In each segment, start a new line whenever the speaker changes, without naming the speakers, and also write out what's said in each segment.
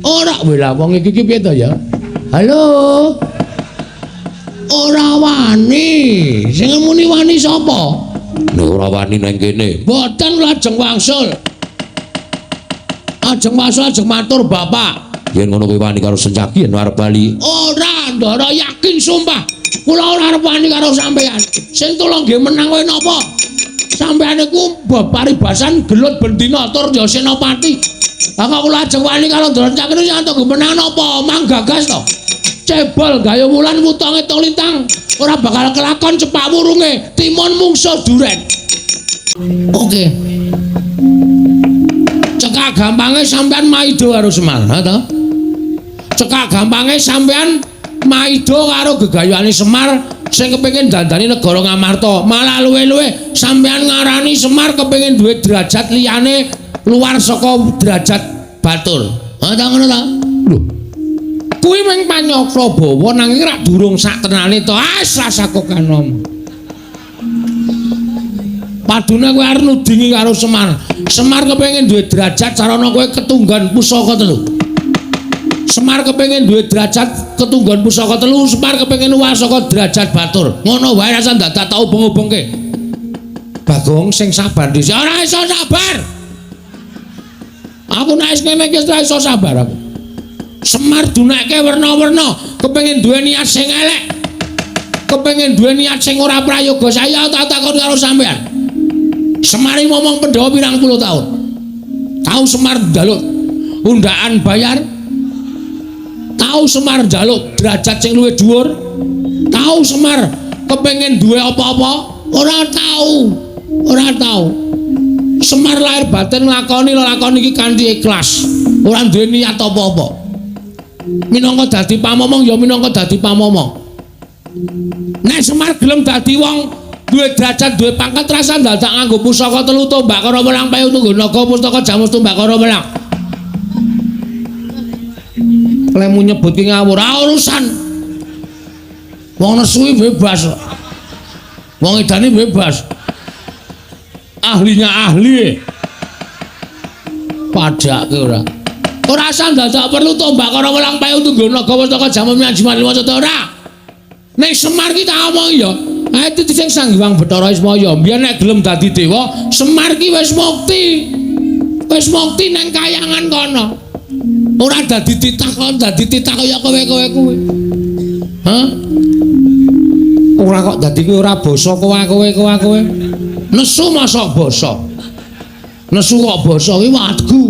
Ora wela wong iki ki piye to ya? Halo. Ora wani. Sing muni wani sapa? Nek ora wani nang kene. Mboten kula ajeng wangsul. Ajeng wangsul ajeng matur Bapak. Yen ngono kowe wani karo Sencaki yen arep bali. Ora, Ndara yakin sumpah. Kula ora arep wani karo sampeyan. Sing tulung nggih menang kowe napa? Sampeyan niku paribasan gelut bendina tur ya senopati. Lah kok kula ajeng wani karo Ndara Sencaki niku sing entuk menang napa? Manggagas to. Cebol gayo wulan wuta ngitung lintang ora bakal kelakon cepak wurunge timun mungsuh duren. Oke. Cekak gampange sampean maido karo Semar, ha to? Cekak gampange sampean maido karo gegayuhane Semar sing kepengin dandani negara Ngamarta. Malah luwe-luwe sampean ngarani Semar kepengin duwe derajat liyane luar saka derajat batur. Ha ta ngono ta? Lho. Kuwi mung panyakrabawa nanging rak durung sak tenane to. Ah sasako kanom. Padune kowe arep nudingi karo Semar. Semar kepengin duwe derajat carana kowe ketunggon pusaka telu. Semar kepengin duwe derajat ketunggon pusaka telu, Semar kepengin luwih saka derajat batur. Ngono wae rasa dadak tau ubeng-ubengke. Bagong sing sabar dhisik. Ora iso sabar. Aku nek wis ngene iki ora iso sabar aku. Semar dunekke werna-werna, kepengin duwe niat sing elek. Kepengin duwe niat sing ora prayoga. Saya tak takon karo sampean. Semar ngomong Pandhawa pirang puluh tahun. Tahu Semar njaluk undaan bayar? Tahu Semar njaluk derajat sing luwih dhuwur? Tahu Semar kepengin duwe apa-apa? Ora tahu. Ora tahu. Semar lahir batin nglakoni lelakon iki kanthi ikhlas. Ora duwe niat apa-apa. Minangka dadi pamomong ya minangka dadi pamomong. Nek Semar gelem dadi wong duwe derajat, duwe pangkat rasa dadak nganggo pusaka telu tombak karo welang payu tunggu naga pustaka jamus tombak karo welang. Lemu nyebut ki ngawur, ah urusan. Wong nesu bebas. Wong edane bebas. Ahlinya ahli. Padake ora. Ora usah dadak perlu tombak karo welang payu tunggu naga pustaka jamus miyajimat lima ora. Nek Semar ki tak omong ya. Ha itu sing Sang Hyang Bathara Ismaya. Biyen nek gelem dadi dewa, Semar ki wis mukti. Wis mukti nang kayangan kono. Ora dadi titah kon dadi titah kaya kowe-kowe kuwi. Hah? Ora kok dadi kuwi ora basa kowe-kowe. Nesu mosok basa. Nesu kok basa kuwi wadgu.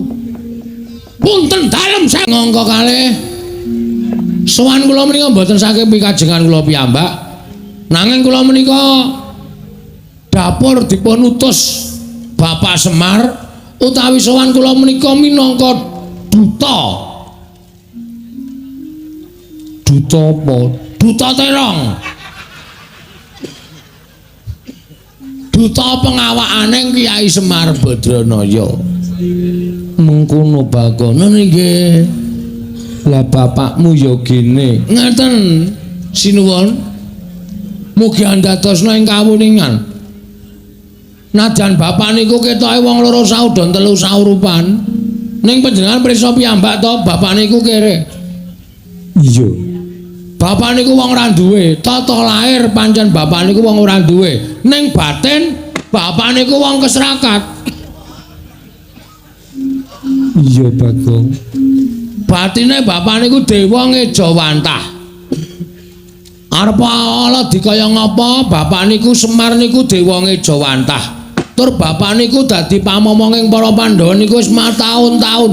Punten dalem ngangka kalih. Sowan kula menika mboten saking pikajengan kula piyambak. Nanging kula menika dapur dipun utus Bapak Semar utawi sowan kula menika minangka duta. Duta apa? Duta terong. Duta pengawakane Kyai Semar Badranaya. Mengkono Bagong nggih. Lah bapakmu ya gene. Ngaten sinuwun. Mugi andadosna ing kawuningan. Najan bapak niku ketoke wong loro saudon telu saurupan. Ning panjenengan prisa piyambak to bapak niku kere. Iya. Bapak niku wong ora duwe, tata lahir pancen bapak niku wong ora duwe. Ning batin bapak niku wong kesrakat. Iya Bagong. Batine bapak niku dewa ngejawantah. Arep ala dikaya ngapa bapak niku Semar niku dewa ngejawantah. Tur bapak niku dadi pamomonging para Pandhawa niku wis mataun-taun.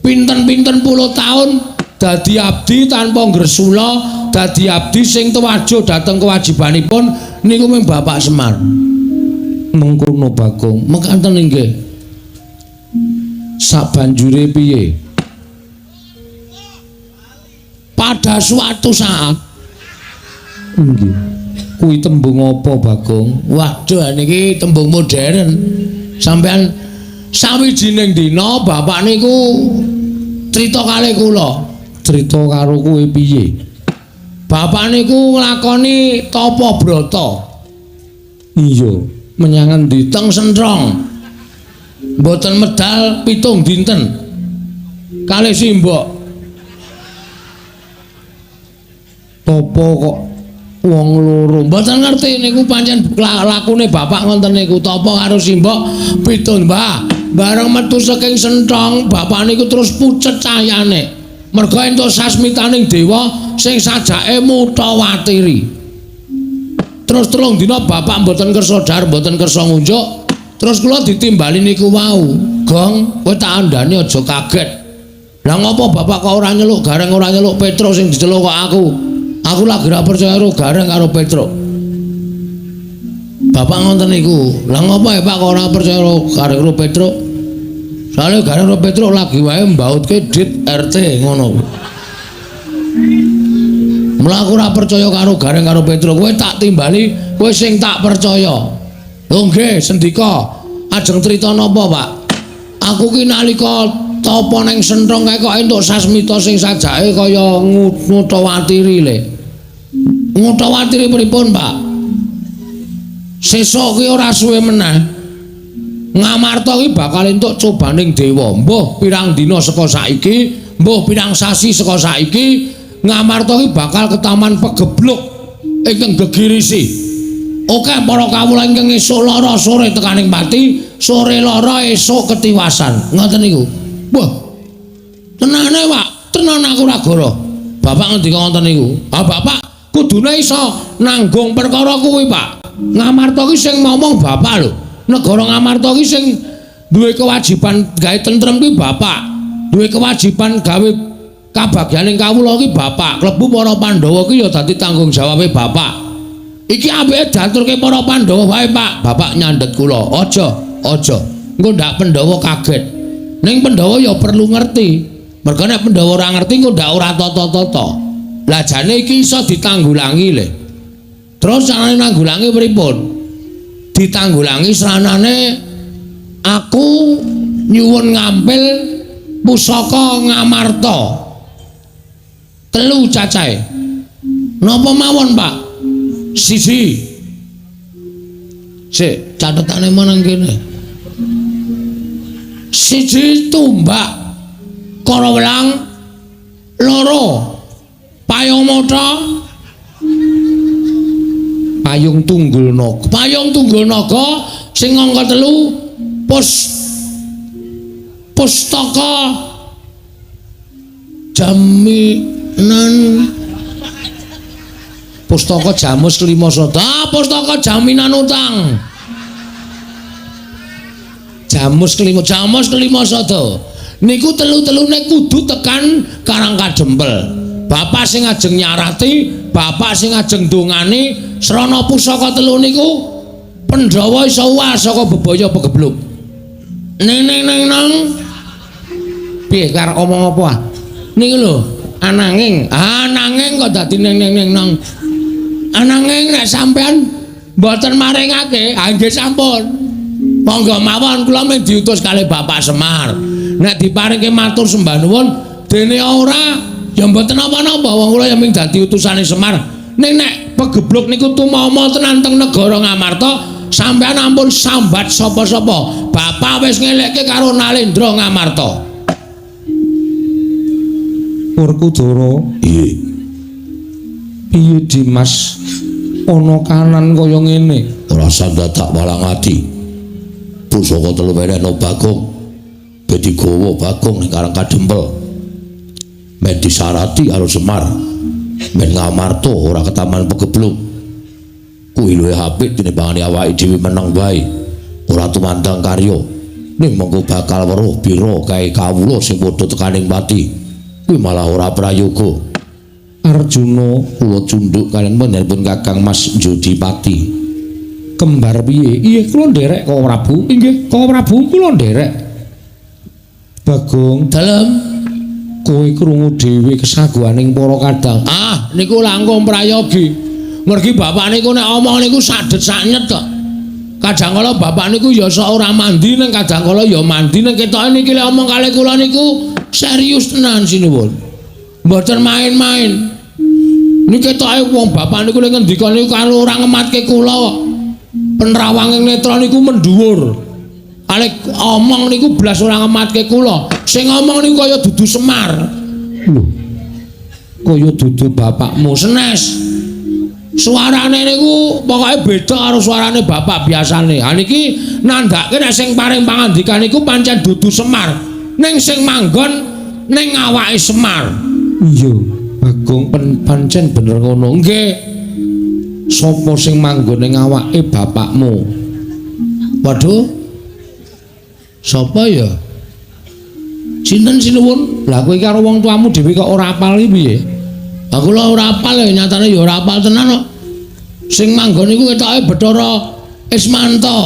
Pinten-pinten puluh taun dadi abdi tanpa ngresula, dadi abdi sing tuwajo dhateng kewajibanipun niku mung Bapak Semar. Mengkono Bagong, mekaten inggih. Sabanjure piye? Pada suatu saat nggih. Kuwi tembung apa Bagong? Waduh niki tembung modern. Sampean sawijining dina bapak niku crita kalih kula. Crita karo kowe piye? Bapak niku nglakoni tapa brata. Iya, menyang endi? Teng Sentrong. Mboten medal 7 dinten. Kalih simbok. Topo kok wong loro. Mboten ngerti niku pancen lakune bapak ngoten niku. Topo karo simbok pitu, Mbah. Bareng metu saking senthong, bapak niku terus pucet cahyane. Merga entuk sasmitaning dewa sing sajake mutawatiri. Terus 3 dina bapak mboten kersa dhahar, mboten kersa ngunjuk. Terus kula ditimbali niku wau. Gong, kowe tak andhani aja kaget. Lah ngopo bapak kok ora nyeluk Gareng, ora nyeluk Petruk sing diceluk kok aku? Aku lagi ora percaya karo Gareng karo Petruk. Bapak ngoten niku. Lah ngopo ya Pak kok ora percaya karo Gareng karo Petruk? Soale Gareng karo Petruk lagi wae mbautke dit RT ngono. Mula aku ora percaya karo Gareng karo Petruk. Kowe tak timbali, kowe sing tak percaya. Lho nggih, sendika. Ajeng crita napa, Pak? Aku ki nalika tapa ning senthong kae kok entuk sasmita sing sajake kaya ngutawatiri le. Ngutawatiri pripun, Pak? Sesuk ki ora suwe meneh. Ngamarta ki bakal entuk cobaning dewa. Mbuh pirang dina saka saiki, mbuh pirang sasi saka saiki, Ngamarta ki bakal ketaman pegebluk ingkang gegirisi. Oke, para kawula ingkang esuk lara sore tekaning pati, sore lara esuk ketiwasan. Ngoten niku. Wah. Tenane, Pak. Tenan aku ora goro. Bapak ngendika ngoten niku. Ah, Bapak kudune iso nanggung perkara kuwi, Pak. Ngamarta ki sing ngomong bapak lho. Negara Ngamarta ki sing duwe kewajiban gawe tentrem kuwi bapak. Duwe kewajiban gawe kabagyaning kawula ki bapak. Klebu para Pandhawa ki ya dadi tanggung jawabe bapak. Iki apike diaturke para Pandhawa wae, Pak. Bapak nyandhet kula. Aja, aja. Engko ndak Pandhawa kaget. Ning Pandhawa ya perlu ngerti. Merga nek Pandhawa ora ngerti engko ndak ora tata-tata. Lah jane iki iso ditanggulangi le. Terus carane nanggulangi pripun? Ditanggulangi sranane aku nyuwun ngampil pusaka Ngamarta. 3 cacahe. Napa mawon, Pak? Siji. Sik, catetane manang kene. 1 tumbak karawelang, 2 payung mata, payung tunggul naga. Payung tunggul naga sing angka 3 pustaka jaminan pustaka jamus 5 sada. Ah, pustaka jaminan utang. Jamus kelima, jamus kelima sada. Niku telu-telune kudu tekan Karang Kadempel. Bapak sing ajeng nyarati, bapak sing ajeng dongani srana pusaka telu niku Pandhawa iso uwal saka bebaya pegebluk. Ning ning ning nang. Piye karep omong apa ah? Niku lho, ananging, ananging kok dadi ning ning ning nang. Ananging nek sampean mboten maringake, ha nggih sampun. Monggo mawon kula mung diutus kalih Bapak Semar. Nek diparingke matur sembah nuwun, dene ora ya mboten napa-napa, wong kula ya mung dadi utusane Semar. Ning nek pegebluk niku tumama tenan teng negara Ngamarta, sampean ampun sambat sapa-sapa. Bapak wis ngelekke karo Nalendra Ngamarta. Werkudara,
Piye?
Piye Dimas? Ana kanan kaya ngene.
Ora dadak walang ati. Pusaka telu wenehno Bagong. Ben digawa Bagong ning Karang Kadempel. Men disarati karo Semar. Men Ngamarta ora ketaman pegebluk. Kuwi luwih apik tinimbangane awake dhewe meneng wae. Ora tumandang karya. Ning mengko bakal weruh pira kae kawula sing padha tekaning pati. Kuwi malah ora prayoga.
Arjuna
kula cundhuk kaliyan panjenenganipun Kakang Mas Jodipati.
Kembar piye? Iya kula nderek Koko Prabu. Inggih, Koko Prabu kula nderek. Bagong,
dalem
kowe krungu dhewe kesaguhaning para kadang.
Ah, niku langkung prayogi.
Mergi bapak niku nek omong niku sadet saknyet kok. Kadang kala bapak niku ya sok ora mandi, ning kadang kala ya mandi, ning ketoke niki lek omong kalih kula niku serius tenan sinuwun. Mboten main-main. Niki ketoke wong bapak niku lek ngendika niku karo ora ngematke kula kok. Penrawanging netra niku mendhuwur. Alek omong niku blas ora ngematke kula. Sing ngomong niku kaya dudu Semar. Lho. Kaya dudu bapakmu senes. Suarane niku pokoke beda karo suarane bapak biasane. Ha niki nandhake nek sing paring pangandikan niku pancen dudu Semar. Ning sing manggon ning awake Semar. Iya, Bagong pancen bener ngono. Nggih. Sapa sing manggon ning awake bapakmu? Waduh. Sapa ya? Sinten sinuwun? Lah kowe iki karo wong tuamu dhewe kok ora apal iki piye? Aku lho ora apal ya, nyatane ya ora apal tenan kok. Sing manggon iku ketoke Bathara Ismanto.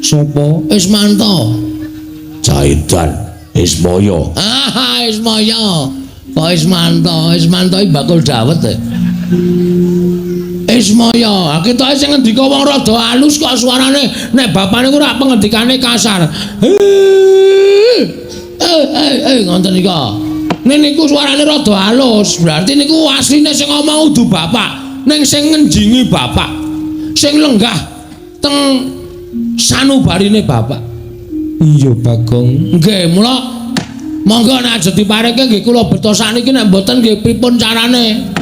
Sapa? Ismanto.
Jaidan Ismaya.
Ah, Ismaya. Kok Ismanto? Ismanto iki bakul dawet e. Ismaya, ketoke sing ngendika wong rada alus kok suarane nek bapane ku ora pengendikane kasar. Ngoten nika. Nek niku suarane rada alus, berarti niku asline sing ngomong udu bapak, ning sing ngenjingi bapak, sing lenggah teng sanubarine bapak. Iya, Bagong. Nggih, mula monggo nek aja dipareke nggih kula beto sakniki nek mboten nggih pripun carane?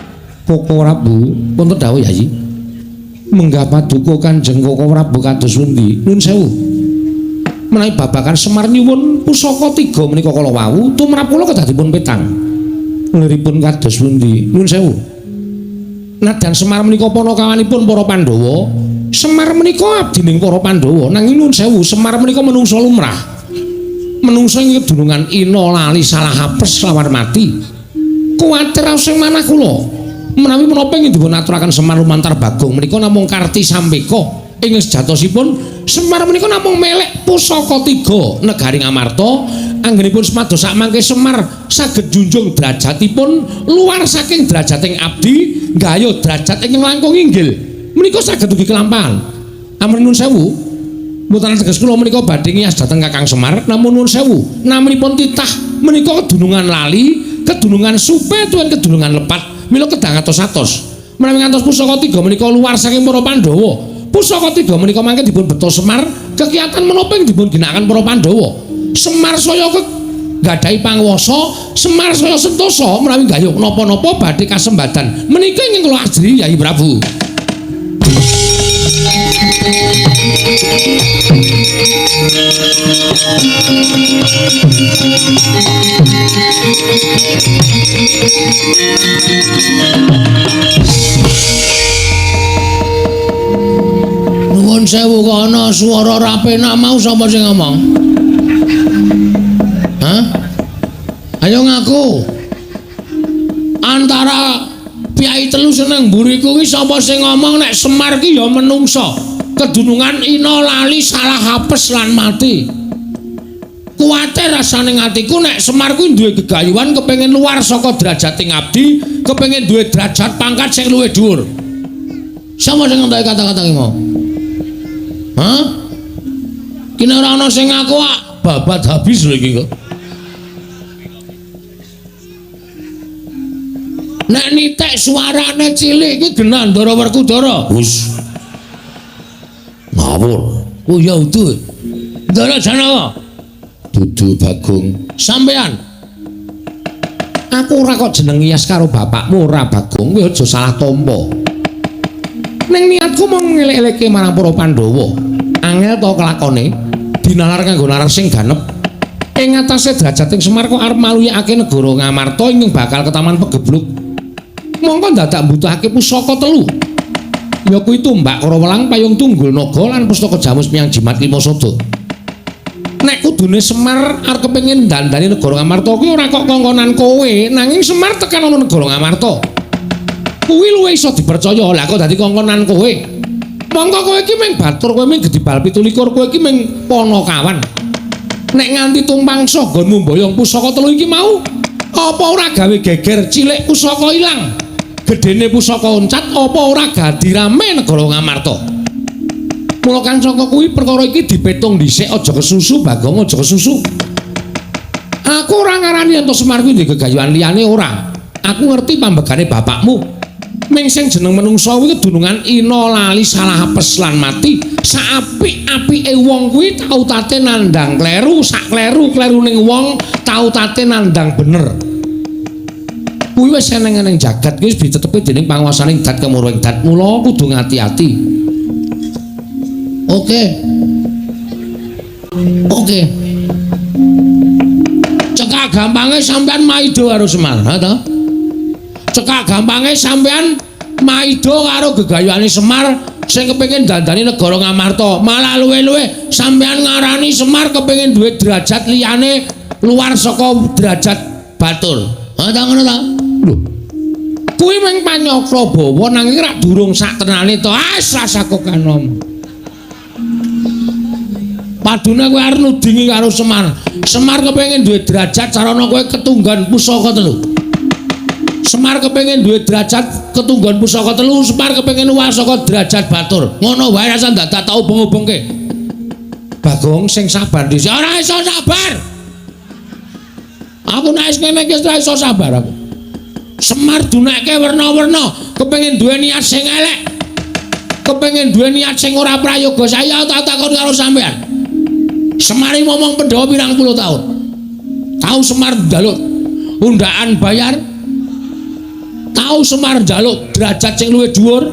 Koko Prabu, wonten dawuh Yayi. Menggah paduka Kanjeng Koko Prabu kados pundi? Nuwun sewu. Menawi babagan Semar nyuwun pusaka tiga menika kala wau tumrap kula kedah dipun petang. Liripun kados pundi? Nuwun sewu. Nadyan Semar menika panakawanipun para Pandhawa, Semar menika abdining para Pandhawa, nanging nuwun sewu, Semar menika menungsa lumrah. Menungsa ing kedunungan ina lali salah apes lawan mati. Kuwatir sing manah kula. Menawi menapa ingkang dipun aturaken Semar lumantar Bagong menika namung karti sampeka ing sejatosipun Semar menika namung melek pusaka tiga negari Ngamarta anggenipun semados sakmangke Semar saged junjung derajatipun luar saking derajating abdi nggayuh derajat ingkang langkung inggil menika saged ugi kelampahan. Ampun nuwun sewu, mboten teges kula menika badhe ngiyas dhateng Kakang Semar, namun nuwun sewu naminipun titah menika kedunungan lali, kedunungan supe tuwin kedunungan lepat mila kedah ngatos-atos. Menawi ngantos pusaka tiga menika luar saking para Pandhawa. Pusaka tiga menika mangke dipun beto Semar, kegiatan menapa ing dipun ginakaken para Pandhawa. Semar saya nggadahi panguwasa, Semar saya sentosa menawi gayuh napa-napa badhe kasembadan. Menika ingkang kula ajri Yayi Prabu. Nuwun sewu kok ana swara ra penak mau sapa sing ngomong? Hah? Ayo ngaku. Antara piyai telu seneng mburiku ki sapa sing ngomong nek Semar ki ya menungsa, kedunungan ina lali salah apes lan mati. Kuwatir rasane atiku nek Semar kuwi duwe gegayuhan kepengin luar saka derajating abdi, kepengin duwe derajat pangkat sing luwih dhuwur. Sapa sing ngentoke kata-kata ki mau? Hah? Kene ora ana sing ngaku ah, babat habis lho iki kok. Nek nitek suarane cilik iki genah Ndara Werkudara.
Wis. Ngawur.
Oh ya udu. Ndara Janaka.
Dudu Bagong.
Sampean. Aku ora kok jeneng ngiyas karo bapakmu ora Bagong, kowe aja salah tampa. Ning niatku mung ngelek-elekke marang para Pandhawa. Angel to kelakone dinalar kanggo nalar sing ganep. Ing atase derajating Semar kok arep maluyakake negara Ngamarta ingkang bakal ketaman pegebluk. Mongko dadak mbutuhake pusaka telu. Ya kuwi tumbak Karawelang, payung tunggul naga lan pustaka jamus miyang jimat lima sada. Nek kudune Semar arep kepengin dandani negara Ngamarta kuwi ora kok kongkonan kowe, nanging Semar tekan ana negara Ngamarta. Kuwi luwih iso dipercaya. Lah kok dadi kongkonan kowe? Mongko kowe iki mung batur, kowe mung gedibal 27, kowe iki mung panakawan. Nek nganti tumpang sanggonmu mboyong pusaka telu iki mau, apa ora gawe geger cilik pusaka ilang? Gedene pusaka oncat apa ora gadi rame negara Ngamarta? Mula kang saka kuwi perkara iki dipetung dhisik, aja kesusu Bagong, aja kesusu. Aku ora ngarani yen to Semar kuwi ndek gegayuhan liyane ora. Aku ngerti pambegane bapakmu. Ning sing jeneng menungsa kuwi kedunungan ina lali salah apes lan mati. Saapik-apike wong kuwi tau tate nandhang kleru, sak kleru-kleruning wong tau tate nandhang bener. Kuwi wis eneng-eneng jagat kuwi wis ditetepi dening panguwasaning dat kemuruhing dat. Mula kudu ngati-ati. Oke. Oke. Cekak gampange sampean maido karo Semar, ha ta? Cekak gampange sampean maido karo gegayuhane Semar sing kepengin dandani negara Ngamarta. Malah luwe-luwe sampean ngarani Semar kepengin duwe derajat liyane luar saka derajat batur. Ha ta ngono ta? Lho. Kuwi mung panyakra bawa nanging rak durung sak tenane to. Ah, rasaku kanom. Padune kowe arep nudingi karo Semar. Semar kepengin duwe derajat sarana kowe ketunggon pusaka telu. Semar kepengin duwe derajat ketunggon pusaka telu, Semar kepengin luwih saka derajat batur. Ngono wae rasa dadak tau ubeng-ubengke. Bagong sing sabar dhisik. Ora iso sabar. Aku nek wis ngene iki ora iso sabar aku. Semar dunekke werna-werna, kepengin duwe niat sing elek. Kepengin duwe niat sing ora prayoga. Saya tak takon karo sampean. Semar iki momong Pandhawa pirang puluh tahun. Tau Semar njaluk undaan bayar. Tau Semar njaluk derajat sing luwih dhuwur.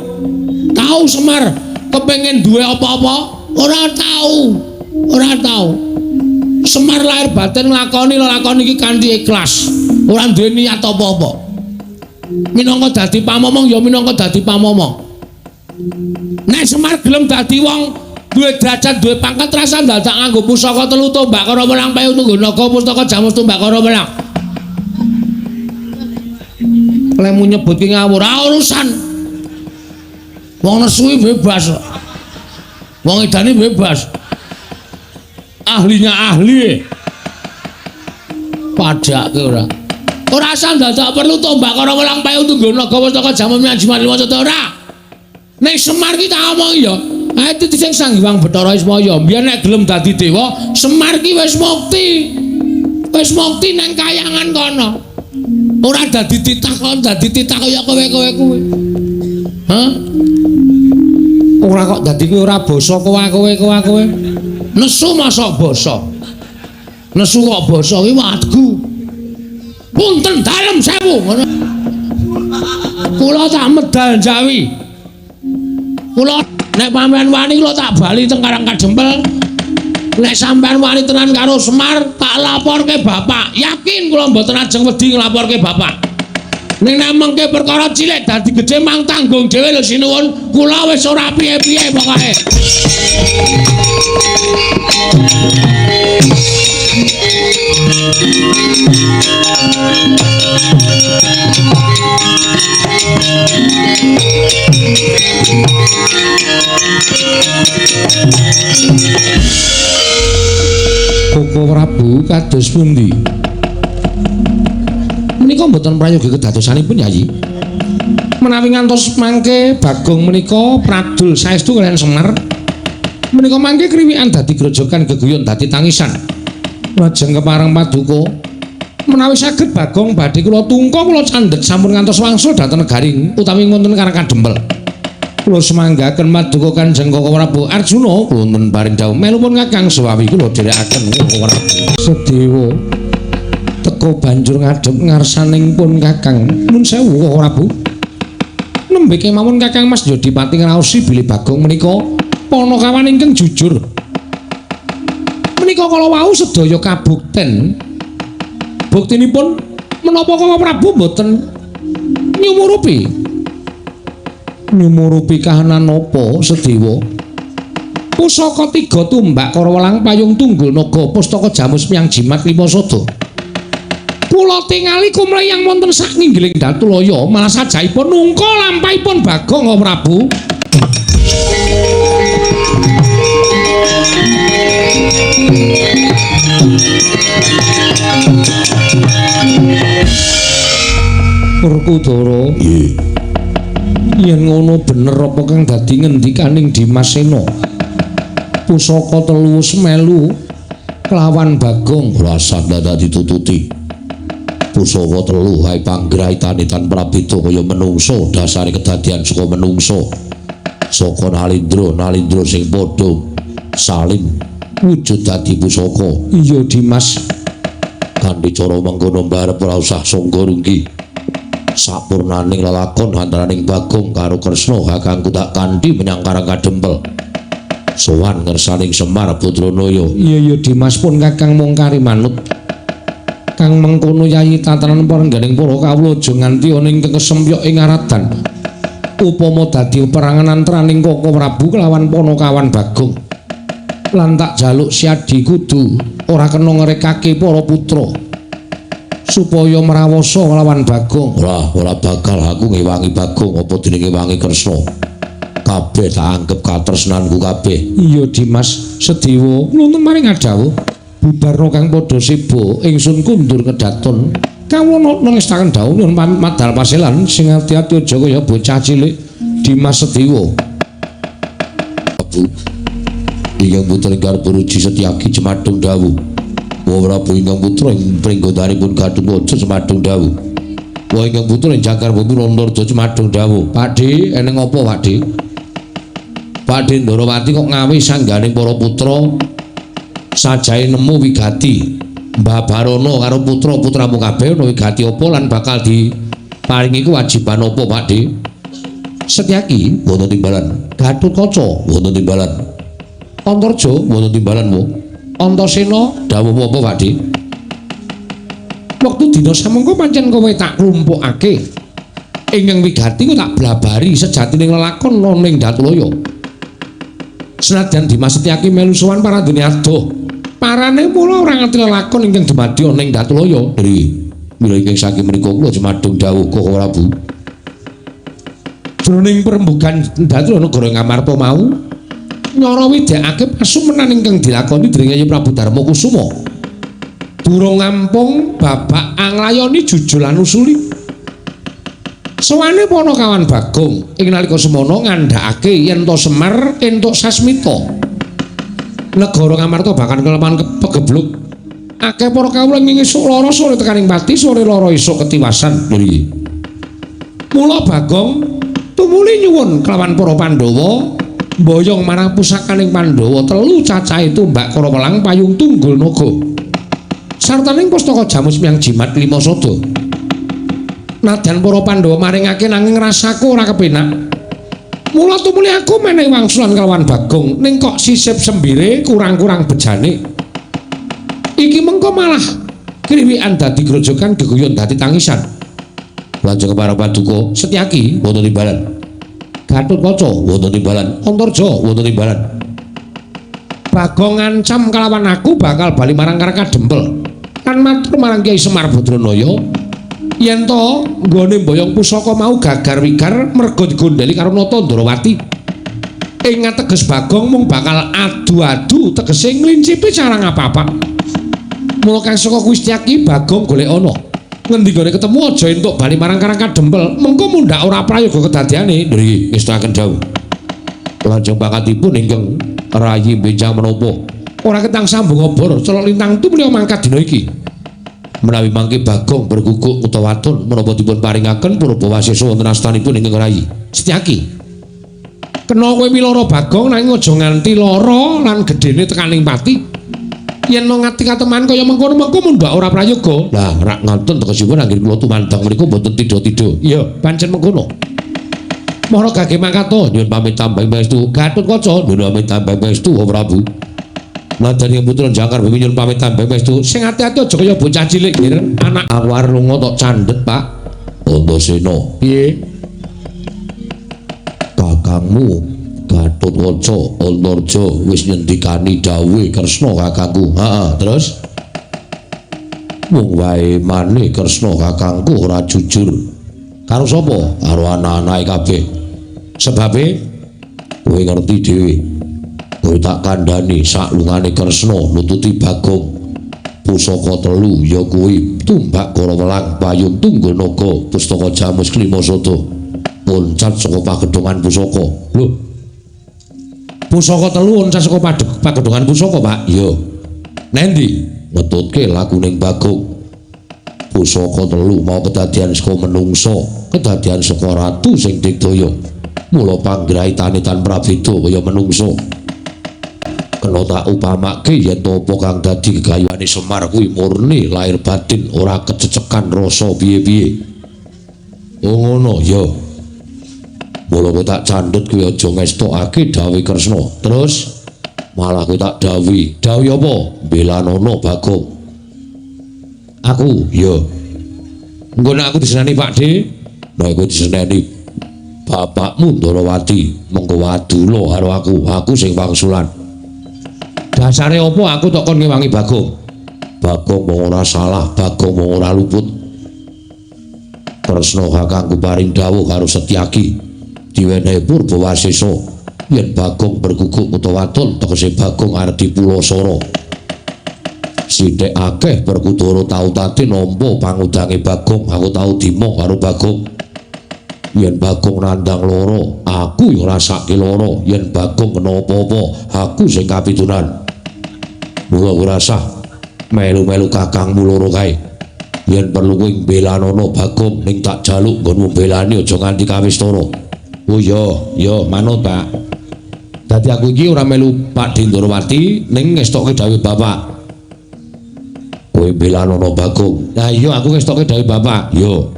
Tau Semar kepengin duwe apa-apa? Ora tau. Ora tau. Semar lahir batin nglakoni lelakon iki kanthi ikhlas. Ora duwe niat apa-apa. Minangka dadi pamomong ya minangka dadi pamomong. Nek Semar gelem dadi wong duwe derajat, duwe pangkat, rasa dadak nganggo pusaka telu tombak karo welang payu tunggu naga pustaka jamus tombak karo welang. Lemu nyebut ki ngawur, ora urusan. Wong nesu bebas. Wong edane bebas. Ahlinya ahli. Padake ora. Ora usah dadak perlu tombak karo welang payu tunggu naga pustaka jamus jimat lima ora. Ning Semar ki tak omongi ya. Ae titi sing Sang Hyang Bathara Ismaya, mbiyen nek gelem dadi dewa, Semar ki wis mukti. Wis mukti nang kayangan kono. Ora dadi titah kon dadi titah kaya kowe-kowe kuwi. Hah? Ora kok dadi kowe ora basa kowe-kowe. Nesu mosok basa. Nesu kok basa kuwi wadgu. Punten dalem sewu ngono. Kula tak medal jawi. Kula nek pampean wani kula tak bali teng Karang Kadempel. Nek sampean wani tenan karo Semar, tak laporke bapak. Yakin kula mboten ajeng wedi nglaporke bapak. Ning nek mengke perkara cilik dadi gedhe mang tanggung dhewe lho sinuwun. Kula wis ora piye-piye pokoke. Koko Prabu kados pundi? Menika mboten prayogi kedadosanipun Yayi. Menawi ngantos mangke Bagong menika pradul saestu kaliyan Semar. Menika mangke kriwikan dadi grojogan geguyon dadi tangisan. Lajeng kepareng paduka menawi saged Bagong badhe kula tungka kula candhet sampun ngantos wangsul dhateng negari utawi wonten Karang Kadempel. Kula semanggaken paduka Kanjeng Koko Prabu Arjuna wonten paring dawuh melupun Kakang Sewawi kula dherekaken Koko Prabu. Sedewa teka banjur ngadhep ngarsaning pun Kakang. Nun sewu Koko Prabu. Nembe kemawon Kakang Mas Jodipati ngraosi bilih Bagong menika panakawan ingkang jujur. Menika kala wau sedaya kabukten. Buktinipun menapa Koko Prabu mboten nyumurupi? Nyumurupi kahanan napa Sedewa? Pusaka tiga tumbak kara welang payung tunggul naga pustaka jamus miyang jimat lima sada. Kula tingali kumreyang wonten sak nginggiling Datulaya malah sajaipun nungka lampahipun Bagong Koko Prabu. Werkudara, nggih. Yen ngono bener apa kang dadi ngendikaning Dimas Sena? Pusaka telu wis melu kelawan Bagong.
Rasa dadak ditututi. Pusaka telu hae panggraitane tan prabeda kaya menungsa, dasare kedadian saka menungsa. Saka Nalindra, Nalindra sing padha saling wujud dadi pusaka.
Iya Dimas.
Kanthi cara mengkono mbarep ora usah sangga runggi. Sapurnaning lelakon antaraning Bagong karo Kresna kakangku tak kanthi menyang Karang Kadempel. Sowan ngersaning Semar Badranaya.
Iya iya Dimas, pun kakang mung kari manut. Kang mengkono yayi tatanan parengganing para kawula aja nganti ana ing kesempyok ing aradan. Upama dadi perangan antaraning Koko Prabu kelawan Panakawan Bagong. Lan tak jaluk siadi kudu ora kena ngrekake para putra supaya mrawasa kelawan Bagong.
Ora, ora bakal aku ngewangi Bagong apa dene ngewangi Kresna. Kabeh tak anggep katresnanku kabeh.
Iya Dimas, Sedewa nuntun maring adhawuh. Bubarna kang padha seba, ingsun kundur kedaton. Kawula nangestaken dawuh nyuwun pamit madal paselan, sing ati-ati aja kaya bocah cilik. Dimas Sedewa.
Prabu ingkang putra ingkang Ruji Setyaki cemadung dawuh. Wa Prabu ingkang putra ing pringgodanipun Gatotkaca cemadung dawuh. Wa ingkang putra ing Jangkar Bumi Antarja cemadung dawuh.
Pakde, eneng apa Pakde? Pakde Ndorowati kok ngawe sangganing para putra sajae nemu wigati. Mbah Barono karo putra-putramu kabeh ana wigati apa lan bakal diparingi kewajiban apa Pakde?
Setyaki wonten timbalan. Gatotkaca wonten timbalan. Antarja wonten timbalanmu.
Antasena
dawuh apa Pakde?
Wektu dina samengko pancen kowe tak klumpukake. Ingkang wigati ku tak blabari sejatining lelakon ana ing Datulaya. Senadyan Dimas Setyaki melu sowan parandene adoh. Parane mula ora ngerti lelakon ingkang dumadi ana ing Datulaya.
Nggih. Mila ingkang saking mriku kula cemadung dawuh Koko Prabu.
Jroning perembugan Datulaya negara Ngamarta mau nyara widekake pasumenan ingkang dilakoni dening Yayi Prabu Darma Kusuma. Durung ngampung babak anglayoni jujul lan usuli. Sowane Panakawan Bagong ing nalika semono ngandhakake yen to Semar entuk sasmita. Negara Ngamarta bahkan keleman pegebluk. Akeh para kawula ing esuk lara sore tekaning pati, sore lara esuk ketiwasan.
Nggih.
Mula Bagong tumuli nyuwun kelawan para Pandhawa mboyong marang pusakaning Pandhawa telu cacahe tumbak Karawelang payung tunggul naga. Sartaning pustaka jamus miang jimat lima sada. Nadyan para Pandhawa maringake nanging rasaku ora kepenak. Mula tumuli aku menehi wangsulan kelawan Bagong ning kok sisip sembire kurang-kurang bejane. Iki mengko malah kriwikan dadi grojogan geguyon dadi tangisan.
Lajeng para paduka
Setyaki
wonten timbalan.
Gatotkaca
wonten timbalan.
Antarja
wonten timbalan.
Bagong ngancam kelawan aku bakal bali marang Karang Kadempel. Lan matur marang Kyai Semar Badranaya yen to nggone mboyong pusaka mau gagar wigar merga digondheli karo Nata Ndorowati. Ing ateges Bagong mung bakal adu-adu tegese nglincipi cara ngapa-apa. Mula kang saka kuwi Setyaki Bagong golek ana. Ngendi gone ketemu aja entuk bali marang Karang Kadempel, mengko mundhak ora prayoga kedadiane.
Nggih, ngestakaken dawuh. Lajeng pangkatipun ingkang rayi benjang menapa?
Ora ketang sambung obor, celok lintang tumuli mangkat dina iki.
Menawi mangke Bagong berguguk utawa waton menapa dipun paringaken purba wasesa wonten astanipun ingkang rayi.
Setyaki. Kena kowe milara Bagong nanging aja nganti lara lan gedene tekaning pati. Yen ngati kateman kaya mengkono-mengko mundhak ora prayoga.
Lah, rak ngoten tegesipun anggene kula tumandang mriku mboten tidha-tidha.
Iya, pancen mengkono. Mara gage mangkat
nyuwun pamit tambah pangestu.
Gatotkaca
nyuwun pamit tambah pangestu Prabu. Nadyan ing putra Jangkar Bumi nyuwun pamit tambah pangestu.
Sing ati-ati aja kaya bocah cilik nggih. Anak
aku arep lunga tok candhet, Pak. Antasena.
Piye?
Kakangmu Gatotkaca Antarja wis nyendikani dawuhe Kresna kakangku. Heeh, terus mung wae mane Kresna kakangku ora jujur. Karo sapa? Karo anak-anake kabeh. Sebabe kowe ngerti dhewe. Kowe tak kandhani saklungane Kresna nututi Bagong. Pusaka telu ya kuwi tumbak Karawelang payung tunggul naga pustaka jamus klima sada. Loncat saka pagedhongan pusaka. Lho.
Pusaka telu loncat saka pagedhongan pusaka, Pak.
Iya. Nendi? Ngetutke lakuning Bagong. Pusaka telu mau kedadian saka menungsa, kedadian saka ratu sing digdaya. Mula panggraitane tan prabeda kaya menungsa. Kena tak upamake yen apa kang dadi gegayuhane Semar kuwi murni lahir batin, ora kececekan rasa piye-piye. Oh ngono ya. Mula kowe tak candhet kuwi aja ngestokake dawuhe Kresna. Terus malah kowe tak dawuhi. Dawuhi apa? Belanono Bagong. Aku ya. Engko nek aku diseneni Pak De, nek kowe diseneni bapakmu Ndorowati, mengko wadula karo aku, aku sing wangsulan. Dasare apa aku tok kon ngewangi Bagong? Bagong wong ora salah, Bagong wong ora luput. Kresna kakangku paring dawuh karo Setyaki. Diwenehi Purbawasesa yen Bagong berguguk utawa wadon tegese Bagong arep dipulasara. Sithik akeh Werkudara tau tati nampa pangudange Bagong, aku tau dimong karo Bagong. Yen Bagong nandhang lara, aku ya rasake lara. Yen Bagong kena apa-apa, aku sing kapitunan. Mula ora sah melu-melu kakangmu loro kae. Yen perlu kowe mbelanono Bagong, ning tak jaluk nggonmu mbelani aja nganti kawistara. Oh iya, ya manut Pak. Dadi aku iki ora melu Pak Ndorowati ning ngestokke dawuh bapak. Kowe mbelanono Bagong. Lah iya aku ngestokke dawuh bapak. Yo.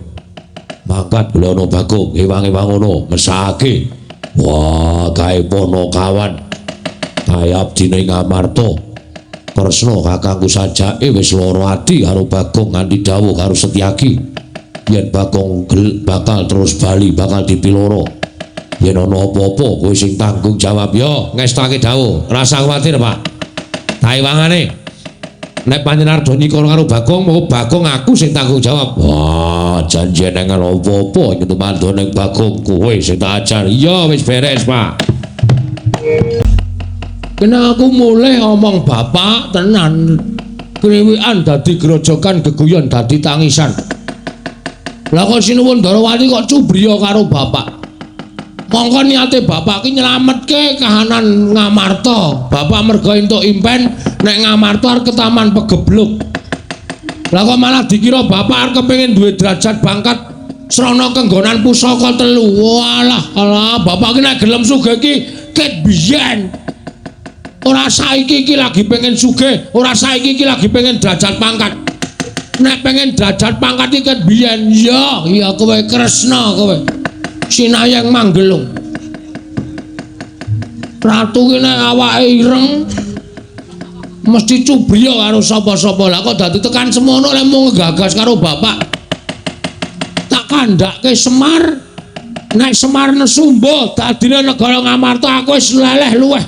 Mangkat belana Bagong, ewang-ewang ngono, mesake. Wah, kae ponokawan. Kae abdine Ngamarta. Kresna kakangku sajake wis lara ati karo Bagong nganti dawuh karo Setyaki. Yen Bagong bakal terus bali, bakal dipiloro. Yen ana apa-apa kowe sing tanggung jawab ya, ngestake dawuh. Rasa kuwatir, Pak. Taiwangane. Nek panjenengan arep nyikara karo Bagong, monggo Bagong aku sing tanggung jawab. Wah, janji neng apa-apa iki tumandha ning Bagong kowe sing tak ajar. Iya, wis beres, Pak. Kena aku mulih omong bapak tenan. Kriwikan dadi grojogan, geguyon dadi tangisan. Lah kok sinuwun Ndorowati kok cubriya karo bapak. Mongko niate bapak ki nyelametke kahanan Ngamarta. Bapak merga entuk impen nek Ngamarta arep ketaman pegebluk. Lah kok malah dikira bapak arep kepengin duwe derajat pangkat srana kenggonan pusaka telu. Walah, alah bapak ki nek gelem sugih ki ket biyen. Ora saiki iki lagi pengen sugih, ora saiki iki lagi pengen derajat pangkat. Nek pengen derajat pangkat iki ket biyen. Ya, iya kowe Kresna kowe. Sinayeng Manggelung. Ratu ki nek awake ireng mesti cubriya karo sapa-sapa. Lah kok dadi tekan semono lek mung nggagas karo bapak. Tak kandhake Semar. Nek Semar nesu mbuh dadine negara Ngamarta aku wis leleh luweh.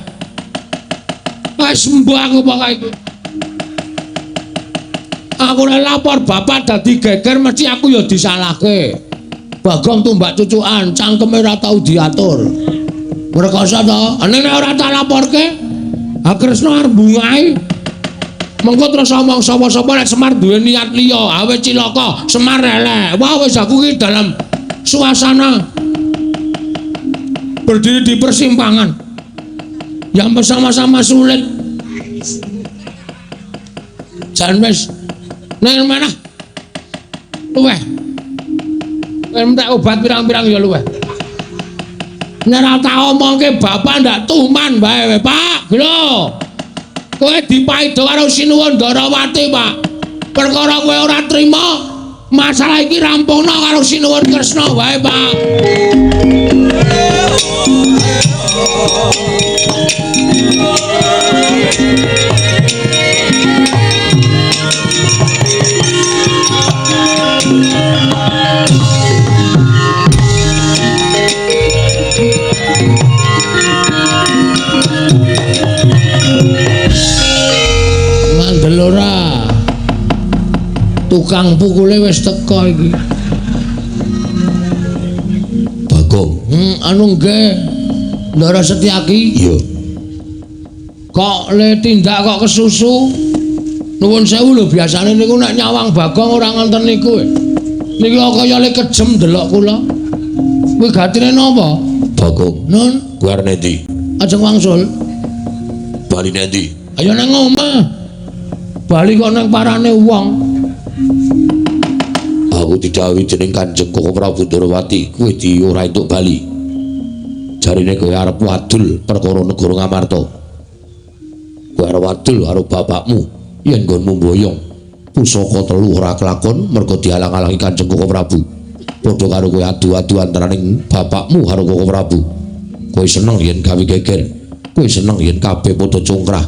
Wis mbuh aku pokoke iki. Aku nek lapor bapak dadi geger mesti aku ya disalahke. Bagong tumbak cucukan, cangkeme ora tau diatur. Ngrekoso to? Nek ora tak laporke, ha Kresna arep bungahi. Mengko terus omong sapa-sapa nek Semar duwe niat liya, ha wis cilaka, Semar elek. Wah wis aku iki dalam suasana berdiri di persimpangan yang bersama-sama sulit. Jan wis nang mana? Luweh. Entek obat pirang-pirang ya luweh. Nek ora tak omongke bapak ndak tuman bae, Pak. Lho. Kowe dipaido karo Sinuwun Ndorowati, Pak. Perkara kowe ora trima, masalah iki rampungno karo Sinuwun Kresna wae, Pak. Mandel ora. Tukang pukule wis teka iki. Bagong. Anu nggih. Ndara Setyaki. Iya. Kok le tindak kok kesusu? Nuwun sewu lho, biasane niku nek nyawang Bagong ora ngoten niku. Niki kok kaya le kejem delok kula. Kuwi gatine napa? Bagong. Nun,
kuwi arep endi?
Ajeng wangsul.
Bali endi?
Ayo nang omah. Bali kok nang parane wong. Aku didhawuhi dening Kanjeng Koko Prabu Ndorowati, kowe di ora entuk bali. Jarine kowe arep wadul perkara negara Ngamarta. Kowe arep wadul karo bapakmu yen nggonmu mboyong pusaka telu ora kelakon mergo dialang-alangi Kanjeng Koko Prabu. Padha karo kowe adu-adu antaraning bapakmu karo Koko Prabu. Kowe seneng yen gawe geger, kowe seneng yen kabeh padha congkrah.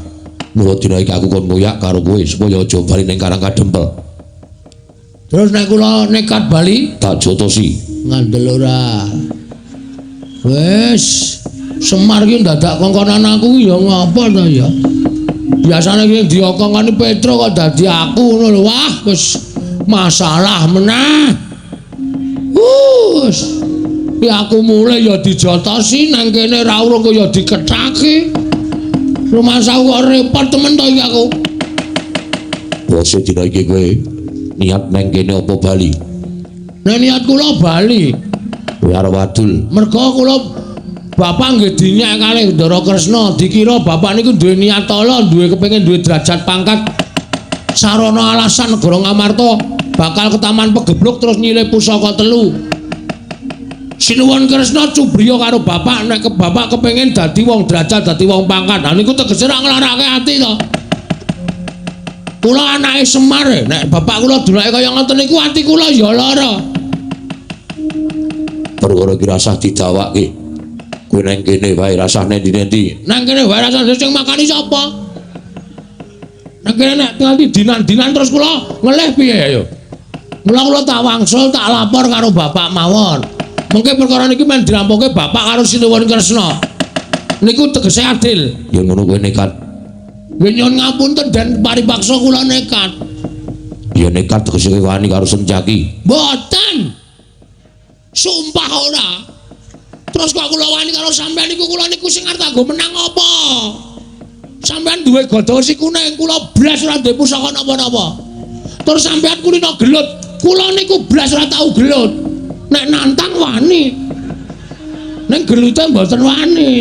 Mula dina iki aku kon ngoyak karo kowe supaya aja bali ning Karang Kadempel.
Terus nek kula nekat bali
tak jotosi.
Ngandel ora. Wis, Semar ki dadak kongkonan aku ya ngapa to ya? Biasane ki diokongane Petro kok dadi aku ngono lho. Wah, wis masalah meneh. Wis. Ya aku mulai ya dijotosi nang kene ra urung kok ya dikethaki. Rumasaku kok repot temen to iki aku.
Bose dina iki kowe niat nang kene apa bali?
Nek niat kula bali.
Kowe arep wadul.
Mergo kula bapak nggih dinyak kalih Ndara Kresna, dikira bapak niku duwe niat ala, duwe kepengin duwe derajat pangkat sarana alasan negara Ngamarta bakal ketaman pegebluk terus nyilih pusaka telu. Sinuwun Kresna cubriya karo bapak nek bapak kepengin dadi wong derajat, dadi wong pangkat. Lah niku tegese ra nglarake ati to. Kula anake Semar, nek bapak kula dulake kaya ngoten niku ati kula ya lara.
Perkara iki rasah didawake. Kowe nang kene wae rasah nendi-nendi.
Nang kene wae rasah sing makani sapa? Nang kene nek nganti dinan-dinan terus kula ngelih piye ayo. Mula kula tak wangsul tak lapor karo bapak mawon. Mengke perkara niki men dirampungke bapak karo Sinuwun Kresna. Niku tegese adil.
Ya ngono kowe nekat.
Nggih nyuwun ngapunten den paripaksa kula nekat.
Ya nekat tegese kowe wani karo Sencaki.
Mboten. Sumpah ora. Terus kok kula wani karo sampean niku kula niku sing arep kanggo menang apa? Sampean duwe gada wesi kuning, kula blas ora duwe pusaka napa-napa. Terus sampean kulino gelut, kula niku blas ora tau gelut. Nek nantang wani. Ning gelute mboten wani.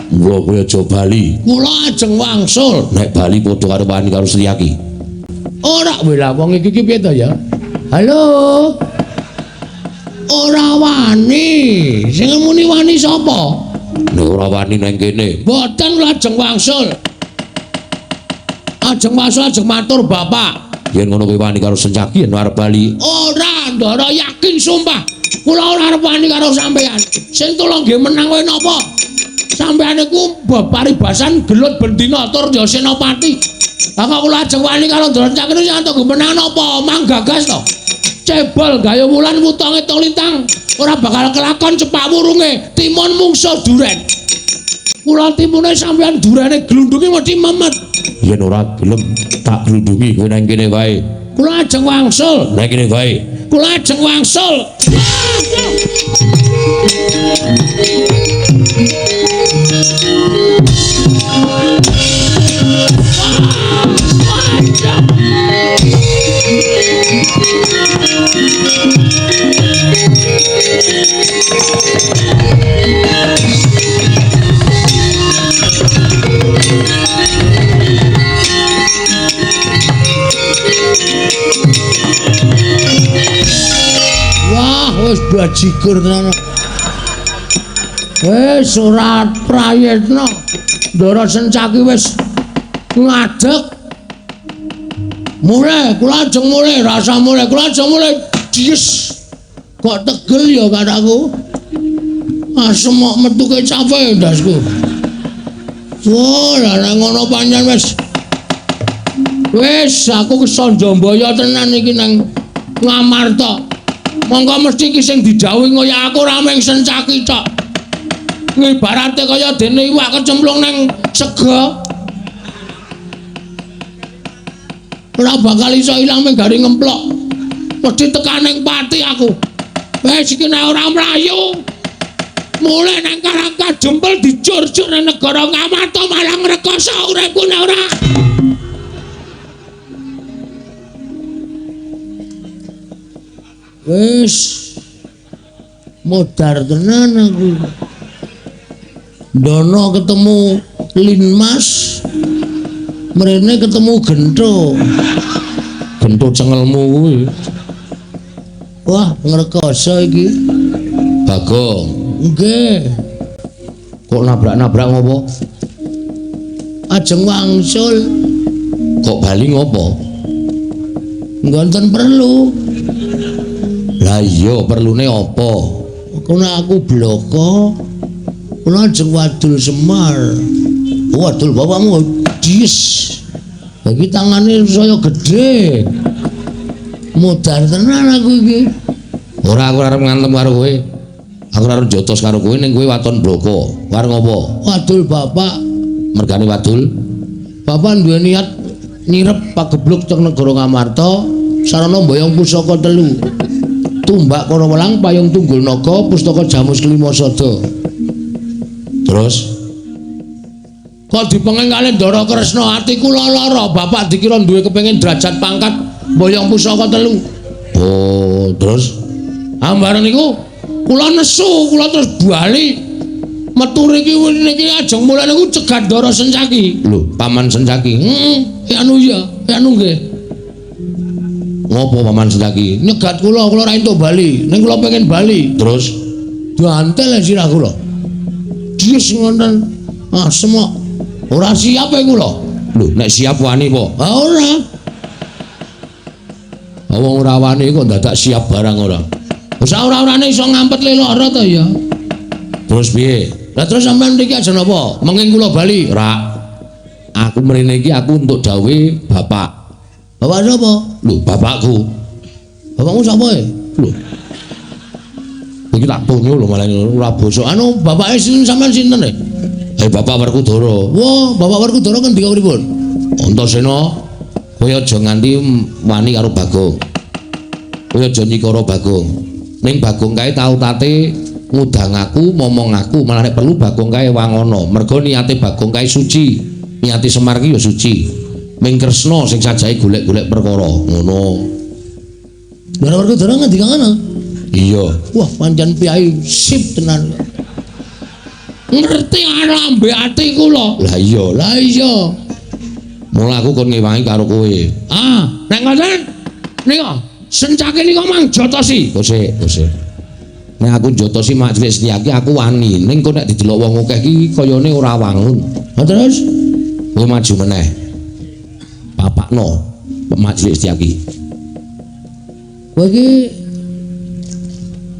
Mula kowe aja bali.
Kula ajeng wangsul.
Nek bali padha karo wani karo Setyaki.
Ora wela wong iki ki piye to ya? Halo. Ora wani. Sing muni wani sapa?
Nek ora wani nang kene.
Mboten kula ajeng wangsul. Ajeng wangsul ajeng matur bapak.
Yen ngono kowe wani karo Sencaki yen arep bali.
Ora, Ndara yakin sumpah. Kula ora arep wani karo sampean. Sing tulung nggih menang kowe napa? Sampean niku paribasan gelut bendina tur ya senopati. Lah kok kula ajeng wani karo Ndara Sencaki niku sing entuk menang napa? Manggagas to. Cebol gayo wulan wutonge ngitung lintang ora bakal kelakon cepak wurunge timun mungso duren. Kula timune sampean durene glundungi mesti memet.
Yen ora gelem tak glundungi kowe nang kene wae.
Kula ajeng wangsul.
Nang kene wae.
Kula ajeng wangsul. Wah, wis bajigur tenan. Wis ora prayitna. Ndara Sencaki wis ngadeg. Mulai, kula ajeng mulai, rasa mulai, kula ajeng mulai. Dies. Kok tegel ya kataku. Asem kok metu kecape ndasku. Wah, lah nek ngono pancen wis. Wis aku kesonjombaya tenan iki nang Ngamarta. Monggo mesti iki sing didhawuhi kaya aku ora mung Sencaki tok. Ngibarate kaya dene iwak kecemplung nang sega. Ora bakal iso ilang mung gari ngemplok. Mesti tekan ning pati aku. Wis iki nek ora mlayu. Mulai nang Karang Kadempel dijur-jur nang negara Ngamarta malah ngrekoso uripku nek ora. Wis modar tenan aku. Dono ketemu Linmas, mrene ketemu Gentho. Gento cengelmu kuwi. Wah, ngrekoso iki.
Bagong.
Nggih.
Kok nabrak-nabrak ngopo?
Ajeng wangsul.
Kok bali ngopo?
Mboten perlu.
Lah iya, perlune apa?
Kono aku bloko. Kula ajeng wadul Semar. Wadul bapakmu dies. Iki tangane saya gedhe. Mudar tenan aku iki.
Ora, aku arep ngantem karo kowe. Aku arep jotos karo kowe ning kowe waton bloko. Arep ngopo?
Wadul bapak.
Mergane wadul.
Bapak duwe niat nyirep pagebluk teng negara Ngamarta sarana mboyong pusaka telu. Tumbak Kara Welang, Payung Tunggul Naga, Pustaka Jamus Kelima Sada.
Terus
kok dipenging kalih Ndara Kresna, ati kula lara. Bapak dikira duwe kepengin derajat pangkat mboyong pusaka telu.
Oh, terus
ambareng niku kula nesu, kula terus bali metu riki niki ajeng mulih niku cegat Ndara Sencaki.
Lho, Paman Sencaki.
Heeh, anu ya, anu nggih.
Ngopo Paman Sencaki?
Nyegat kula, kula ora entuk bali. Ning kula pengen bali.
Terus
diantel sirah kula. Dies ngoten. Ah, semok. Ora siap e kula.
Lho, nek siap wani po?
Ah, ora.
Wong ora wani kok dadak siap barang ora.
Wis ora-orane iso ngampet le lara to ya.
Terus piye?
Lah terus sampean mriki aja napa? Menging kula bali.
Ora. Aku mrene iki aku untuk dawuhe bapak.
Bapak sapa?
Lho, bapakku.
Bapakmu sapa e?
Lho. Iki tak punyo lho malah ora bosok.
Anu bapake sinten sampean sinten e?
Bapak Werkudara.
Wah, Bapak Werkudara ngendika pripun?
Antasena, kowe aja nganti wani karo Bagong. Kowe aja nyikara Bagong. Ning Bagong kae tau tate ngudang aku, momong aku, malah nek perlu Bagong kae wangono. Mergo niate Bagong kae suci. Niate Semar ki ya suci. Ming Kresna sing sajahe golek-golek perkara. Ngono.
Ndara Werkudara ngendika ngono?
Iya.
Wah, pancen piyai sip tenan. Ngerti lambe ati kula.
Lah iya,
lah iya.
Mula aku kon ngewangi karo kowe.
Ah, nek ngoten nika Sencaki nika mang jotosi.
Kose, kose. Nek aku jotosi Mak Cilik Setyaki aku wani, ning kok nek didelok wong akeh iki kayane ora wangun.
Lah terus
kowe maju meneh. Papakno Mak Cilik Setyaki.
Kowe iki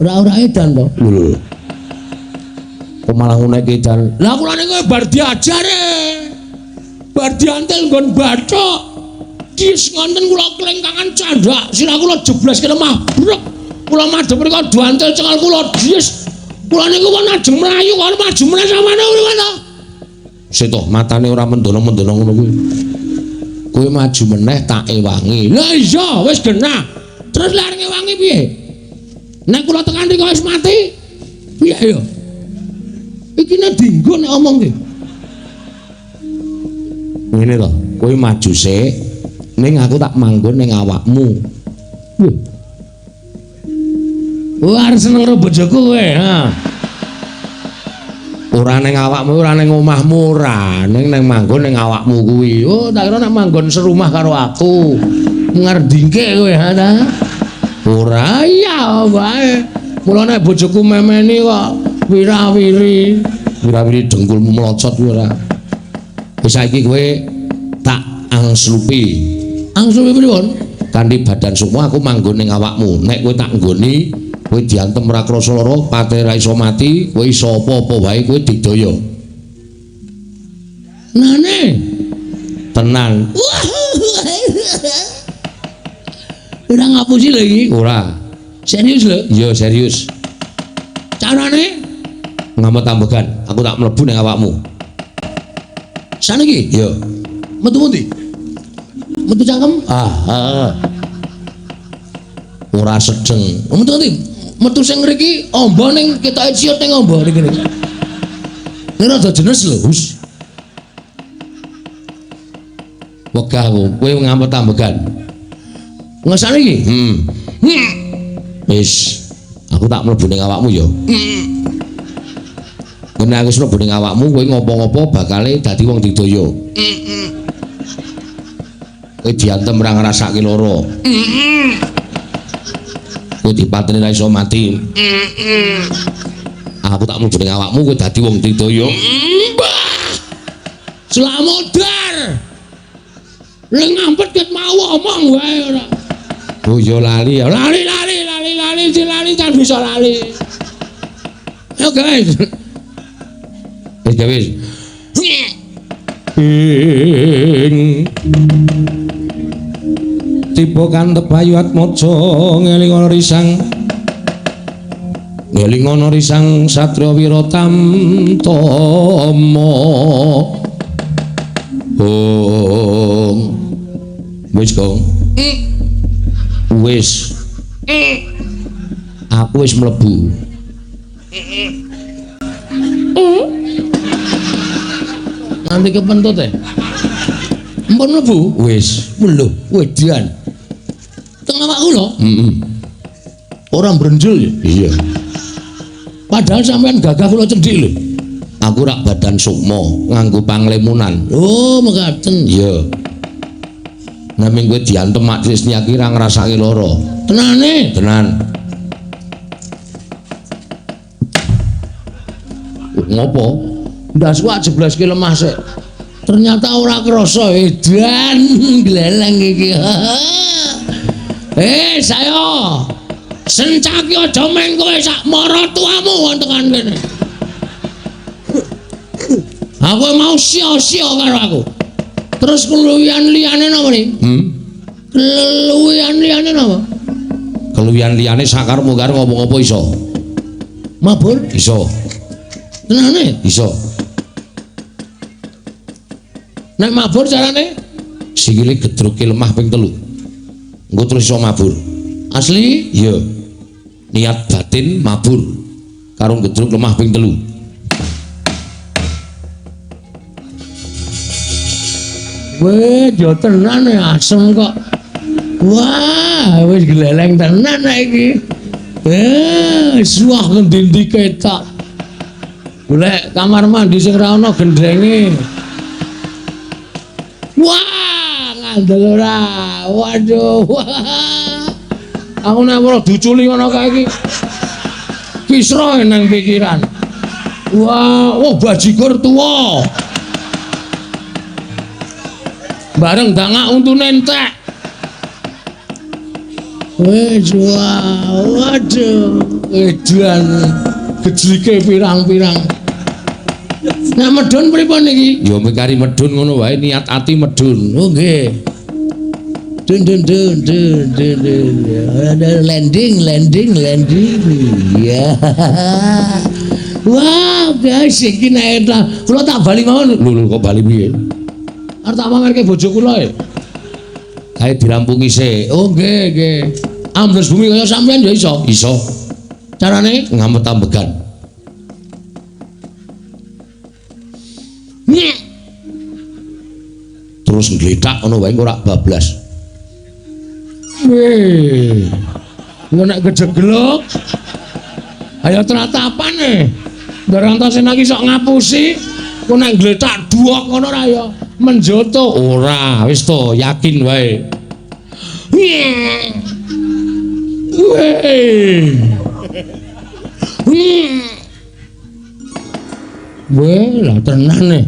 ora-ora edan to?
Lho lho. Kok malah ngunek edan?
Lah kula niku bar diajar e. Bar diantel nggon bathok. Dis ngonten kula klengkangan candhak, sirah kula jeblas ke lemah. Brek. Kula madhep mriku diantel cengal kula dis. Kula niku wong ajeng mlayu kok maju meneh samane kuwi to.
Sik to, matane ora mendono-mendono ngono kuwi. Kowe maju meneh tak ewangi.
Lah iya, wis genah. Terus lha arep ngewangi piye? Nek kula tekan mriku wis mati. Piye ya? Iki nek dinggo nek omong ki.
Ngene to, kowe maju sik, ning aku tak manggon ning awakmu.
Wah. Wah, arep seneng karo bojoku kowe, ha.
Ora ning awakmu, ora ning omahmu, ora, ning nang manggon ning awakmu kuwi.
Oh, tak kira nek manggon serumah karo aku. Ngerdingke kowe, ha ta? Ora iya wae. Mula nek bojoku memeni kok wirawiri,
wirawiri dengkulmu melocot kuwi ora. Wis saiki kowe tak angslupi.
Angslupi pripun?
Kanthi badan sukma aku manggon ning awakmu. Nek kowe tak nggoni, kowe diantem ora krasa lara, pate ra iso mati, kowe iso apa-apa wae kowe didaya.
Nane.
Tenan.
Ora ngapusi lho iki?
Ora.
Serius lho?
Iya, serius.
Carane
ngamet ambegan, aku tak mlebu ning awakmu.
Saniki?
Iya.
Metu pundi? Metu cangkem?
Ah, ah. Ora sedeng.
Metu ngendi? Metu sing ngriki amba ning ketoke ciut ning amba niki. Ini rada jenes lho, Hus.
Wegah aku, kowe ngamet ambegan.
Ngesane iki?
Wis, aku tak mlebu ning awakmu ya. Nek aku wis mlebu ning awakmu, kowe ngopo-ngopo bakale dadi wong didaya.
Kowe diantem ora ngrasake lara. Kowe dipateni ra iso mati. Aku tak mlebu ning awakmu kowe dadi wong didaya. Mbah. Slamodar. Lha ngampet ket mau omong wae ora. Oh ya lali ya. Lali lali lali lali lali kan bisa lali. Ayo guys. Wis wis. Ing tiba kantep Bayu Atmaja ngeling ana risang. Ngeling ana risang satriya Wiratamtama. Hong. Wis, Gong. Wis. Aku wis mlebu. Nanti kepentut e. Empun mlebu? Wis. Lho, wedan. Teng awakku lho. Heeh. Ora mbrenjul ya? Iya. Padahal sampean gagah kula cendhik lho. Aku rak badan sukma nganggo panglemunan. Oh, mekaten. Iya. Naming kowe diantem mak Trisnia ki ra ngrasake lara. Tenane? Tenan. Ngopo? Ndasku jebleske lemah sik. Ternyata ora krasa edan gleleng iki. Saya sencaki aja meng kowe sak maratuamu tekan kene. Aku mau sia-sia karo aku. Terus keluwihan liyane napa ni? Keluwihan liyane napa? Keluwihan liyane sakarepmu karo ngomong apa iso? Mabur? Iso. Tenane? Iso. Nek mabur carane? Sikile gedruke lemah ping 3. Engko terus iso mabur. Asli? Iya. Niat batin mabur karo gedruk lemah ping 3. Weh, yo tenan ya asem kok. Wah, wis gleleng tenan iki. Suah ngendi-endi ketok. Golek kamar mandi sing ra ana gendrenge. Wah, ngandel ora. Waduh. Aku nek ora diuculi ngono kae iki. Kisra nang pikiran. Wah, oh bajigur tuwa. Bareng dangak untune entek. Wis wah, waduh, edan gejlike pirang-pirang. Nek medhun pripun iki? Ya mekari medhun ngono wae niat ati medhun. Oh nggih. Dun dun dun dun dun dun. Landing landing landing. Ya. Wah, guys iki nek kula tak bali mawon. Lho lho kok bali piye? Arep tak pamerke bojo kula e. Kae dirampungi sik. Oh nggih nggih. Ambles bumi kaya sampean ya iso. Iso. Carane ngamet ambegan. Terus nglethak ngono wae ora bablas. Weh. Engko nek kejeglok ayo tratapan e. Ndarantasena iki sok ngapusi, kok nek nglethak duwok ngono ra ya menjoto ora, wis to yakin wae. Weh. Weh, lah tenan e.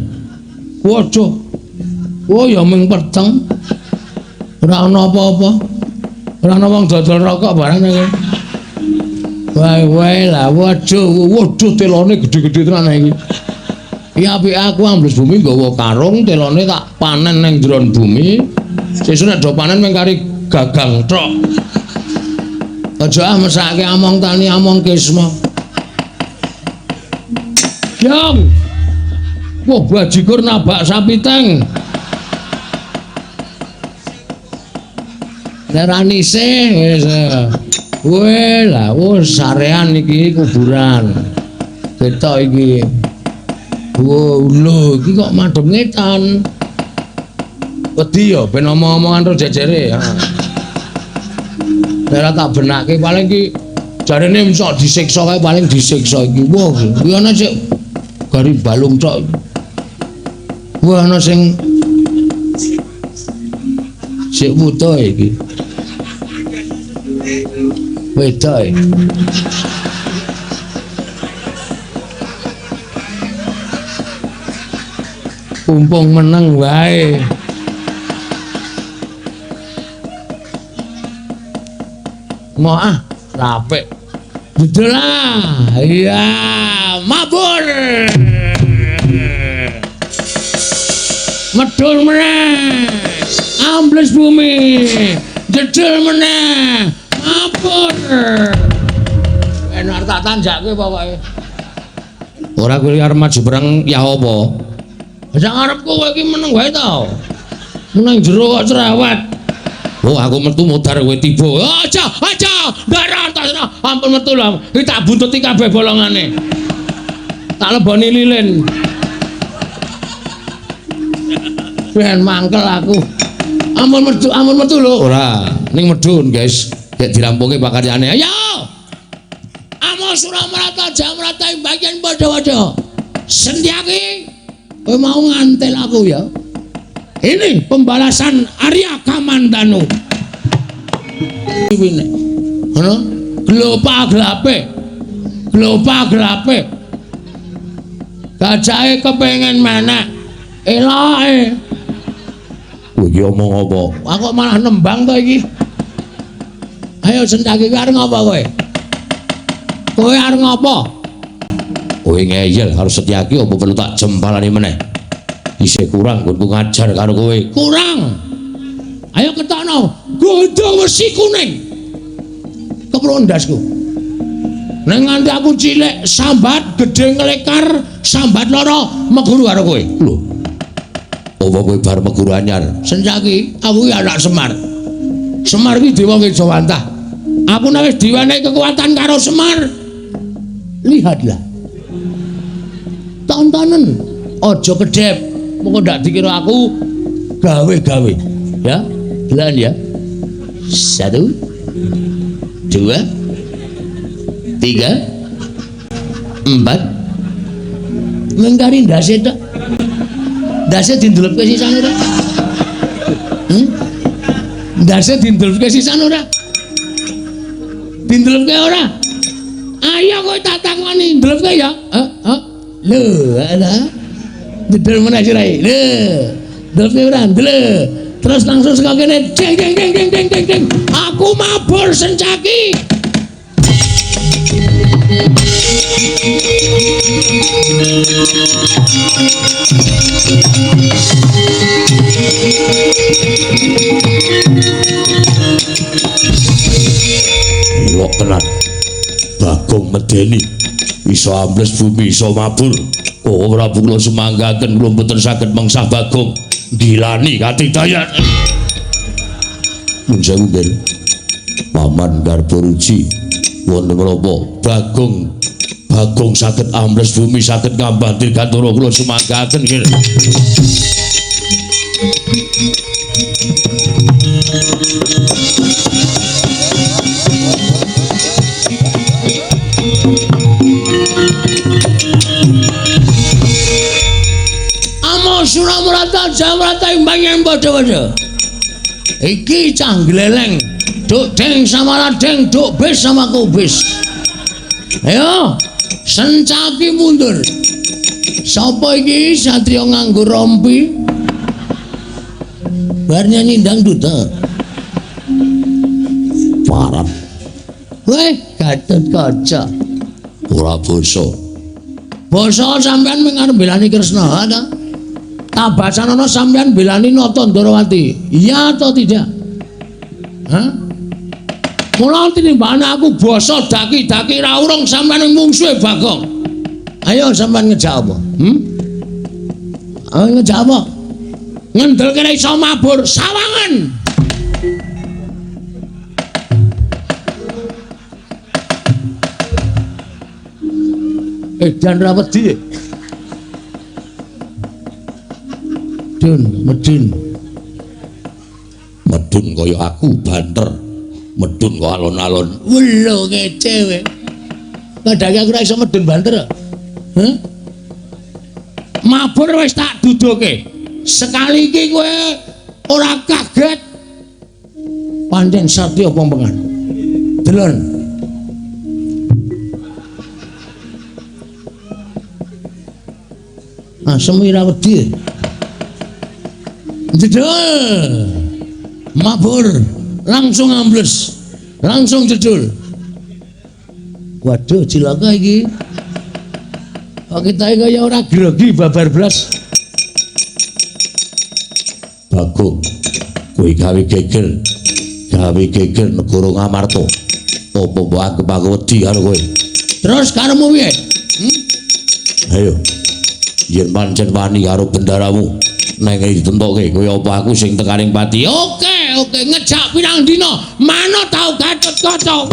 Waduh. Oh ya mung peteng. Ora ana apa-apa. Ora ana wong dodol rokok barang iki. Wae wae lah waduh, waduh telone gedhe-gedhe tenan iki. Iki apike aku ambles bumi nggawa karung, telone tak panen ning jero bumi. Sesuk nek do panen mung kari gagang tok. Aja ah mesake among tani among kisma. Jong. Wah bajigur nabak sapi teng. Neranise wis. Weh lah, wah sarean iki kuburan. Ketok iki. Wah, lho iki kok madhep ngetan. Wedi ya ben omong-omongan terus jejere. Ora tak benake paling iki jarene sok disiksa kae paling disiksa iki. Wah, kuwi ana sik gari balung tok. Wah, ana sing Sik wuta iki. Wedok. Pumpung meneng wae. Mau ah, rapek. Betul lah. Iya, mabur. Medul meneh. Ambles bumi. Jedul meneh. Mabur. Enak tak tanjakke pokoke.
Ora kuwi arep maju perang ya apa?
Sak arepku kowe iki meneng wae to. Meneng jero kok cerewet.
Oh, aku metu modar kowe tiba.
Aja, aja. Ndara tas. Ampun metu lho. Iki tak buntuti kabeh bolongane. Tak leboni lilin. Ben mangkel aku. Ampun metu lho.
Ora, ning medun, guys. Nek dirampungi pakaryane.
Ayo. Amo Suramarata Jamrata ing bagian padha-padha. Sentyaki, kowe mau ngantel aku ya. Ini pembalasan Arya Kamandanu. Ini, ngono? Glopa glape. Glopa glape. Gajahe kepengin menek. Eloke.
Kowe iki omong apa?
Aku kok malah nembang to iki. Ayo Sentyaki kowe arep ngopo kowe? Kowe arep ngopo?
Kowe ngeyel karo Setyaki apa perlu tak jempalani meneh? Isih kurang nggonku ngajar karo kowe.
Kurang. Ayo ketokno godhong wesi kuning. Keprok ndasku. Nek nganti aku cilik sambat gedhe nglekar, sambat lara meguru karo kowe.
Lho. Apa kowe bar meguru anyar?
Sentyaki, aku ki anak Semar. Semar ki dewa Ngejawantah. Aku nek wis diwenehi kekuatan karo Semar. Lihatlah. Tontonen, aja kedhep. Mengko ndak dikira aku gawe-gawe. Ya, delan ya. 1 2 3 4. Mengkari ndase tok. Ndase dindelepke sisan ora? Ndase dindelepke sisan ora? Dindelepke ora? Ayo kowe tak takoni, ndelepke ya. Heeh. Lho, ala. Jedel meneh sirahe. Lho. Ndelepke ora? Ndelep. Terus langsung saka kene ding ding ding ding ding ding ding. Aku mabur Sencaki.
Lok tenan. Bagong medeni. Iso ambles bumi, iso mabur. Oh, Prabu kula sumanggaken kula mboten saged mengsah Bagong. Gilani katidayan. Nun sewu nggih. Paman Garbaruji wonten menapa Bagong Bagong saged ambles bumi, saged ngambah dirgantara kula sumanggaken nggih.
Amo Suramrata Jamrata ing bagian padha-padha. Iki cah gleleng, duk deng sama ladeng, duk bis sama kubis. Ayo, Sencaki mundur. Sapa iki satriya nganggo rompi? Bar nyanyi dangdut ta.
Parat.
Weh, Gatotkaca.
Ora basa.
Basa sampean mung arep mbelani Kresna, ha ta? Tabacanana sampean mbelani Nata Ndorowati. Iya atau tidak? Hah? Mula tinimbane aku basa daki-daki ra urung sampean mungsuhe Bagong. Ayo sampean ngejak apa? Ayo ngejak apa? Ngendel kene iso mabur sawangan. Edan ra wedi. Dun, medun.
Medun kaya aku banter. Medun kok alon-alon.
Welo ngece kowe. Padahal aku ora iso medun banter. Hah? Mabur wis tak duduke. Sekali iki kowe ora kaget. Pancen satya pompengan. Delon. Asem ora wedi. Jedul. Mabur, langsung ambles. Langsung jedul. Waduh, cilaka iki. Kok kita kaya ora grogi babar blas.
Bagong, kowe gawe geger. Gawe geger negara Ngamarta. Apa mbok anggep aku wedi karo kowe?
Terus karepmu piye?
Ayo. Yen pancen wani karo bendaramu, neng ditentokke kowe apa aku sing tekaning pati.
Oke, oke, ngejak pirang dina, manut tau Gatotkaca.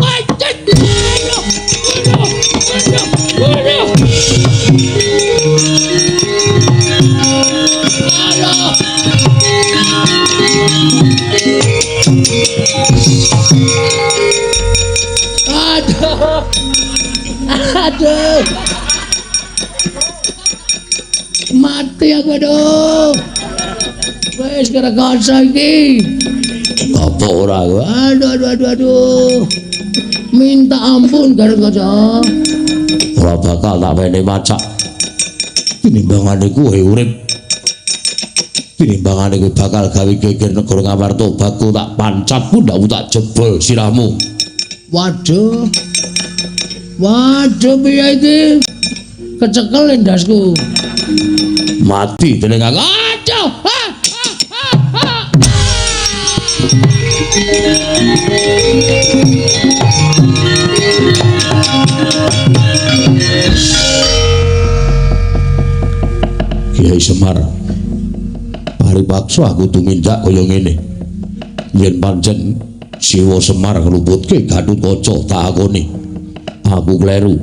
Aduh. Aduh. Mati aku aduh. Wis kerekoso iki.
Apa ora aku?
Aduh aduh aduh aduh. Minta ampun Gatotkaca.
Ora bakal tak wene macak. Tinimbangane kowe urip. Tinimbangane kowe bakal gawe geger negara Ngamarta, bakul tak pancat pundhakmu tak jebol sirahmu.
Waduh. Waduh piye iki? Kecekel endasku.
Mati dening aku.
Aduh. Ha, ha, ha, ha.
Kiai Semar, paripaksa aku tumindak kaya ngene. Yen pancen Siwa Semar ngluputke Gatotkaca tak akoni. Aku kleru.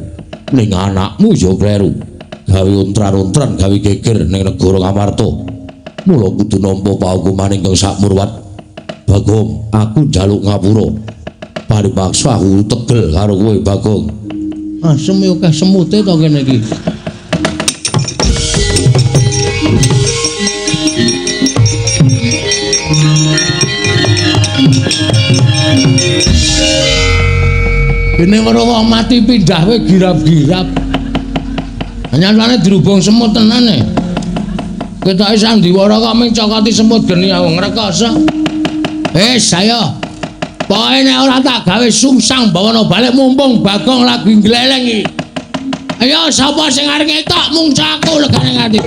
Ning anakmu ya kleru. Gawe untran-untran, gawe geger ning negara Ngamarta. Mula kudu nampa paukuman ingkang sakmurwat. Bagong, aku njaluk ngapura. Paripaksa aku tegel karo kowe, Bagong.
Asem yo akeh semute to kene iki. Dene weruh wong mati pindah wae girap-girap. Nyatane dirubung semut tenan e. Ketoke sandiwara kok mung cokoti semut geni aku ngrekoso. Wis ayo. Pokoke nek ora tak gawe sungsang bawana balik mumpung Bagong lagi ngleleng iki. Ayo sapa sing arep ngetok mung aku legane ati.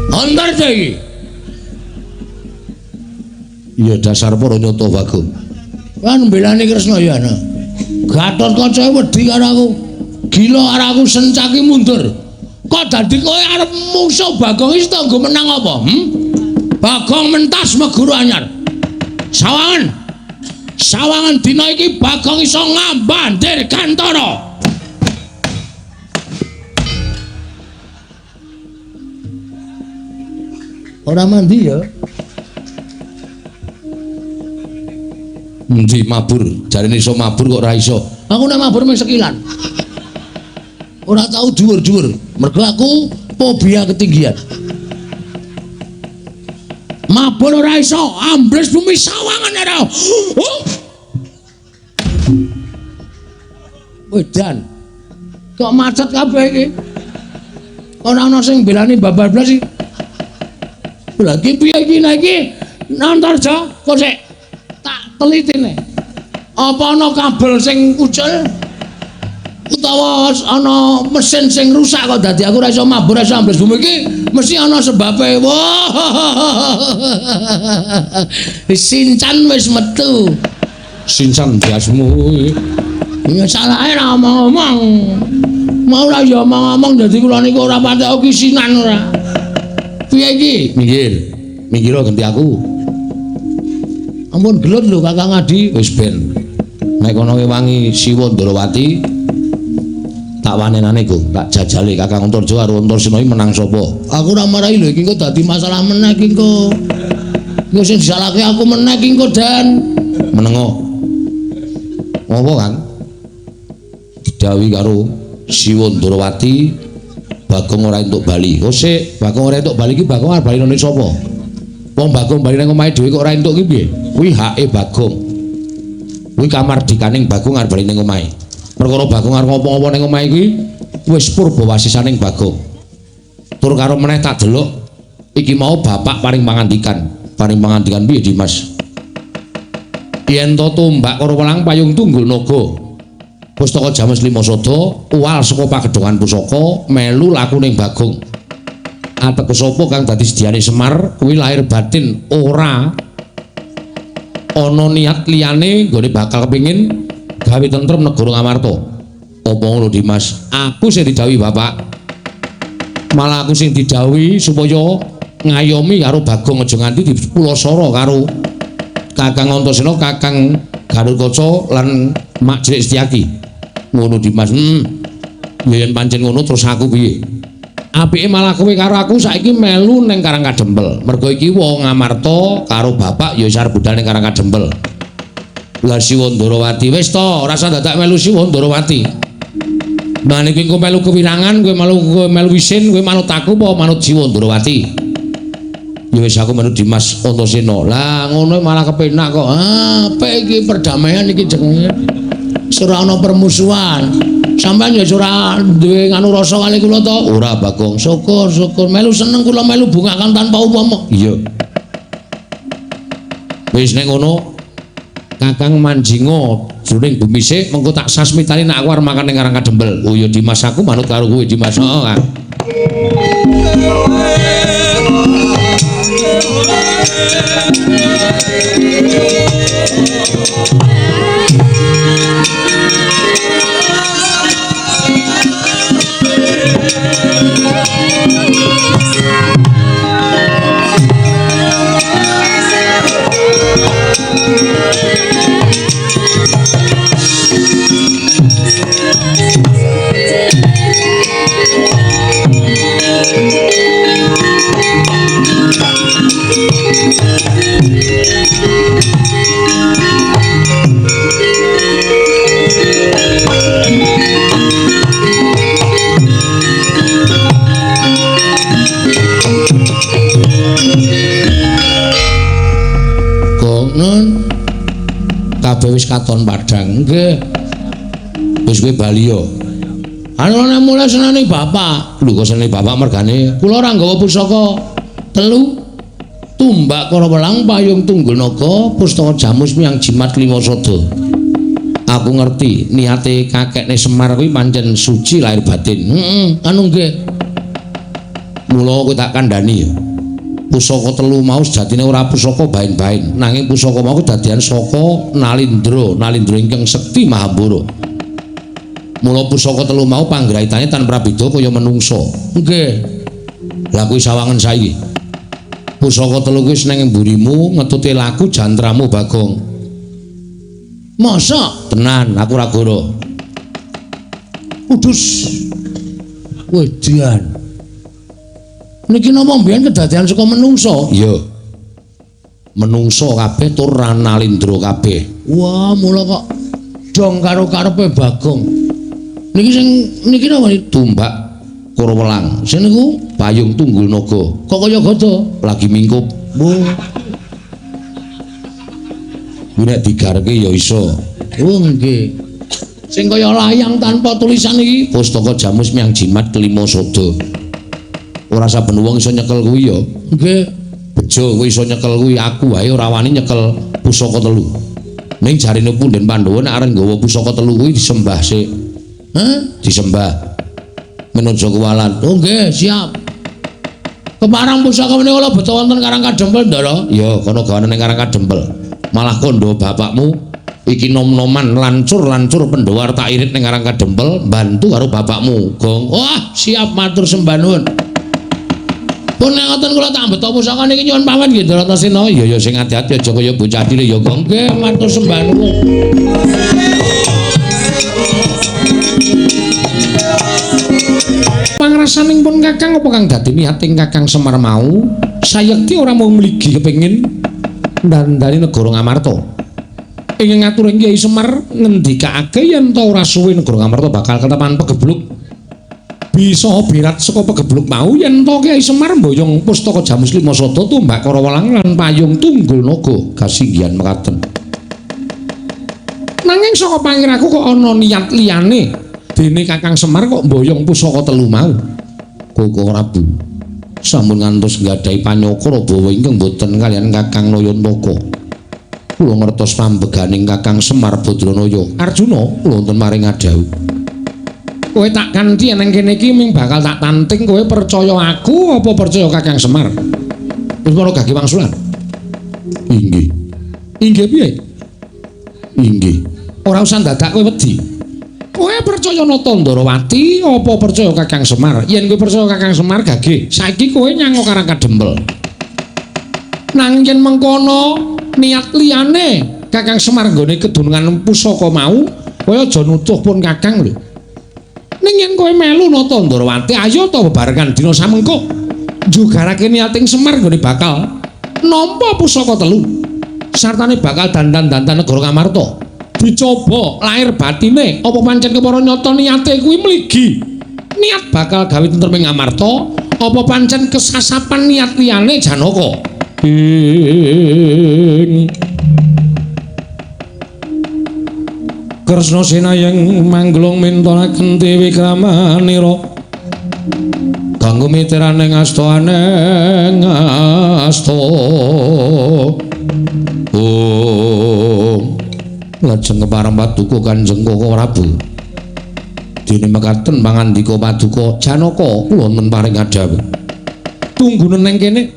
Antarja iki.
Iya dasar para nyata Bagong.
Kan mbelani Kresna ya ana. Gatotkaca wedi karo aku. Gila karo aku sencaki mundur. Kok dadi kowe arep mungsuh Bagong iki tanggo menang apa? Bagong mentas meguru anyar. Sawangan. Sawangan dina iki Bagong iso ngambah Dirgantara. Ora mandi ya.
Endi mabur? Jarene iso mabur kok ora iso.
Aku nek mabur mung sekilan. Ora tau dhuwur-dhuwur. Mergo aku fobia ketinggian. Mabur ora iso, ambles bumi sawangan ora. Oh. Wedan. Kok macet kabeh iki? Ora ana sing belani babar blas iki. Lha iki piye iki nek iki? Antarja kok sik tak telitine. Apa ana kabel sing ucul? Utawa ana mesin sing rusak kok dadi aku ora iso mabur ora iso ambles bumi iki mesti ana sebabe. Wah. Sincan wis metu. Sincang ndasmu. Ya salahe ra omong-omong. Mau ora ya omong-omong dadi kula niku ora patek kisinan ora. Piye iki?
Minggir. Minggir ganti aku.
Ampun gelut lho Kakang Adi.
Wis ben. Nek kono ngewangi Siwa Ndorowati tak wanenane Gong, tak jajale Kakang Antarja karo Antarsena iki menang sapa?
Aku ora marahi lho iki engko dadi masalah meneh iki engko. Engko sing disalahke aku meneh iki engko Dan.
Menengo. Ngopo, Kang? Didhawuhi karo Siwa Ndorowati Bagong ora entuk bali. Oh sik, Bagong ora entuk bali iki Bagong arep bali nang sapa? Wong Bagong bali nang omahe dhewe kok ora entuk ki piye? Kuwi hake Bagong. Kuwi kamardikaning Bagong arep bali ning omahe. Perkara Bagong arep ngopo-ngopo ning omahe kuwi wis purba wasisaning Bagong. Tur karo meneh tak delok iki mau bapak paring pangandikan. Paring pangandikan piye Dimas? Yen to tombak karo welang payung tunggul naga. Pustaka Jamus Lima Sada uwal saka pagedhongan pusaka melu lakuning Bagong. Ateges sapa kang dadi sediane Semar kuwi lahir batin ora ana niat liyane nggone bakal kepengin gawe tentrem negara Ngamarta. Apa ngono Dimas? Aku sing didhawuhi bapak. Malah aku sing didhawuhi supaya ngayomi karo Bagong aja nganti dipulasara karo Kakang Antasena, Kakang Gathotkaca lan Mak Cilik Setyaki. Ngono Dimas. Yen pancen ngono terus aku piye? Apike malah kowe karo aku saiki melu ning Karang Kadempel. Mergo iki wong Ngamarta karo bapak ya wis arep budal ning Karang Kadempel. Lah Siwa Ndorowati wis to, ora usah dadak melu Siwa Ndorowati. Mane kowe engko melu kewirangan, kowe melu isin, kowe manut aku apa manut Siwa Ndorowati? Ya wis aku manut Dimas Antasena. Lah ngono malah kepenak kok. Ah, apik iki perdamaian iki jenenge. Ora ana permusuhan. Sampeyan ya ora duwe nganu rasa kali kula to? Ora, Bagong. Syukur, syukur. Melu seneng kula melu bungakan tanpa upama. Iya. Wis nek ngono Kakang manjinga jroning bumi sik mengko tak sasmitani nek aku arep makan ning Karang Kadempel. Oh ya Dimas aku manut karo kowe Dimas. Heeh, Kang.
Nun kabeh wis katon padhang. Nggih.
Wis kowe bali yo.
Anu nek mulai senane bapak.
Lho kok senane bapak mergane
kula ora nggawa pusaka telu. Tumbak karo welang payung tunggul naga pustaka Jamus miyang jimat lima sada.
Aku ngerti niate kakekne Semar kuwi pancen suci lahir batin.
Heeh, anu nggih.
Mula kowe tak kandhani ya. Pusaka telu mau sejatine ora pusaka bain-bain, nanging pusaka mau kedadian saka Nalindra, Nalindra ingkang sekti Mahambara. Mula pusaka telu mau panggraitane tan prabeda kaya menungsa.
Nggih.
Lah kuwi sawangen saiki. Pusaka telu kuwi seneng mburimu ngetute laku jantramu Bagong.
Masa?
Tenan, aku ora goro.
Kudus. Wedian. Niki napa mbiyen kedadian saka menungsa?
Iya. Menungsa kabeh tur Nalindra kabeh.
Wah, mula kok dong karo karepe Bagong. Niki sing niki napa
tumbak karo welang.
Sing niku
payung tunggul naga.
Kok kaya gada?
Lagi mingkup.
Wah.
Kuwi nek digarke ya iso.
Oh nggih. Sing kaya layang tanpa tulisan iki
pustaka Jamus miyang jimat kelima sada. Ora saben wong iso nyekel kuwi ya.
Nggih.
Bejo kowe iso nyekel kuwi, aku wae ora wani nyekel pusaka telu. Ning jarine punden Pandhawa nek arep nggawa pusaka telu kuwi disembah sik.
Hah?
Disembah. Menaja kuwalan.
Oh nggih, siap. Keparang pusaka menika kula beto wonten Karang Kadempel, Ndara.
Iya, kono gawane ning Karang Kadempel. Malah kandha bapakmu
Iki nom-noman lancur-lancur pendhawar tak irit ning Karang Kadempel bantu karo bapakmu. Gong. Wah, siap matur sembah nuwun. Pun nek ngoten kula tak beto pusaka niki nyuwun pamit nggih Bratasena. Iya ya sing ati-ati aja kaya bocah cilik ya Gong. Nggih matur sembah nuwun. Pangrasaning pun Kakang apa kang dadi niating Kakang Semar mau sayekti ora mung mligi kepengin ndandani negara Ngamarta. Ing ngaturing Kyai Semar ngendikake yen ta ora suwe negara Ngamarta bakal ketepan pegebluk. Bisa birat saka pegebluk mau yen ta Kyai Semar mboyong pustaka Jamus Lima Sada tumbak Karawelang lan payung Tunggul Naga kasinggihan mekaten. Nanging saka pangiraku kok ana niat liyane dene Kakang Semar kok mboyong pusaka telu mau.
Koko Prabu sampun ngantos nggadahi panyokra bawa ingkang boten kaliyan Kakang Nayantaka. Kula ngertos pambeganing Kakang Semar Badranaya.
Arjuna kula wonten maring ngadhawuh. Kowe tak kanthi nang kene iki ming bakal tak tanting kowe percaya aku apa percaya Kakang Semar? Wis ora gage wangsulan.
Inggih.
Inggih piye?
Inggih.
Ora usah dadak kowe wedi. Kowe percaya Nata Ndarawati apa percaya Kakang Semar? Yen kowe percaya Kakang Semar gage, saiki kowe nyang Karang Kadempel. Nanging yen mengkono niat liyane Kakang Semar nggone kedunungan pusaka mau, kowe aja nutuh pun Kakang lho. Ning yen kowe melu Nata Ndarawati, ayo ta bebarengan dina samengko njugarake niating Semar nggone bakal nampa pusaka telu. Sartane bakal dandan-dandan negara Ngamarta. Dicoba lahir batine apa pancen kepara nyata niate kuwi mligi. Niat bakal gawe tentrem ing Ngamarta apa pancen kesasapan niat liyane Janaka.
Ing Kresna sinayeng mangglung mintonaken Dewi Kramanira kanggo mitirane ngasta aneng asta. Om lajeng kepareng paduka Kanjeng Koko Prabu. Dene mekaten pangandika paduka Janaka kula wonten paring adhawuh.
Tunggune nang kene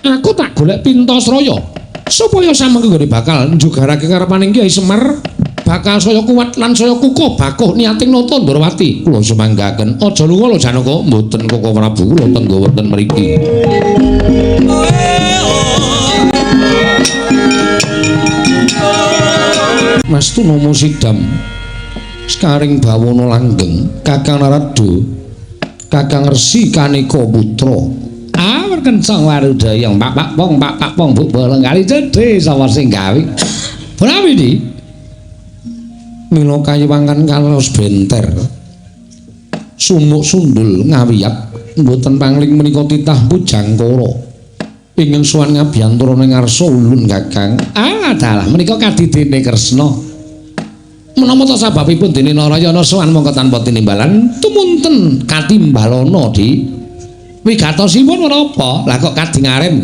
aku tak golek Pintasraya supaya samengko nggone bakal njugarake karepaning Kyai Semar bakal saya kuat lan saya kukuh bakuh niating Nata Ndarawati.
Kula sumanggaken. Aja lunga lho Janaka. Mboten Koko Prabu, kula tenggo wonten mriki. Mas Tunomo Sidam sekaring bawana langgeng Kakang Narada Kakang Resi Kaneka Putra.
Ah kencang warudaya pak pak pong pak pak pong buk bolong kali cedhe sapa sing gawe. Brawi di
mila kayiwangan kalos benter sumuk sundul ngawiyat mboten pangling menika titah Pujangkara ingkang sowan ngabiyantara ning ngarsa ulun Kakang.
Ah dalah menika kadidene Kresna. Menapa ta sababipun dene Narayana sowan mongko tanpa tinimbalan tumunten katimbalana di wigatosipun menapa? Lah kok kadingaren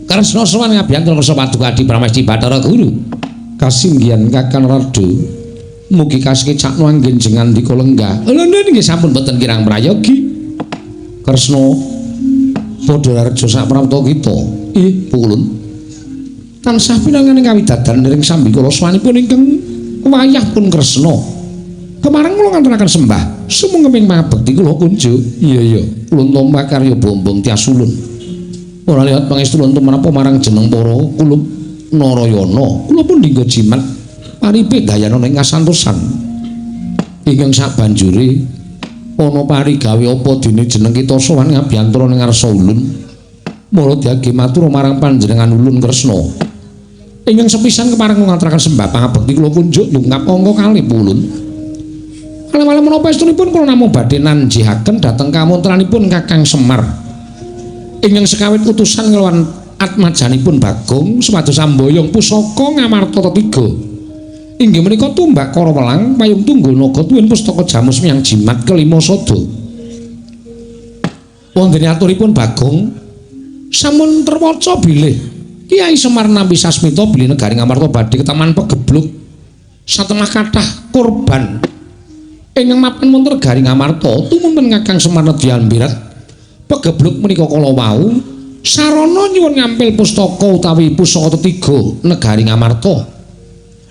Kresna sowan ngabiyantara kersa paduka Adi Pramesti Bathara Guru.
Kasinggihan Kakang Narada mugi kasekecakno anggen jengandika lenggah.
Lho nggih sampun boten kirang prayogi.
Kresna padha raja saprapta kita. Ih, pukulun.
Tansah pinanganing kawidadan ring sambikala swanipun ingkang wayah pun Kresna. Kemareng kula nganturaken sembah sumangga pangabekti kula kunjuk.
Iya iya, ulun tampa karya bombong tias ulun. Ora lihat pangestu ulun tumrap marang jeneng para kulup Narayana.
Kula pun dinggo jimat paripe dayana ing kasantosan.
Ingkang sabanjure ana parigawe apa dene jeneng kita sowan ngabiyantara ning ngarsa ulun. Mula diage matur marang panjenengan ulun Kresna.
Ingkang sepisan kepareng ngaturaken sembah pangabekti kula kunjuk nyungkap angka kalih ulun. Kalih-malih menapa estunipun kula namung badhe nanjihaken dhateng kamontranipun Kakang Semar. Ingkang sekawit utusan nglawan atmajanipun Bagong supados samboyong pusaka Ngamarta tetiga. Inggih menika tumbak Karawelang payung tunggul naga tuwin pustaka Jamus Miang Jimat kelima sada. Wonten aturipun Bagong sampun terwaca bilih Kyai Semar nampi sasmita bilih negari Ngamarta badhe ketaman pegebluk satemah kathah korban. Ingkang mapan wonten negari Ngamarta tumunten Kakang Semar nedyan birat pegebluk menika kala wau sarana nyuwun ngampil pustaka utawi pusaka tetiga negari Ngamarta.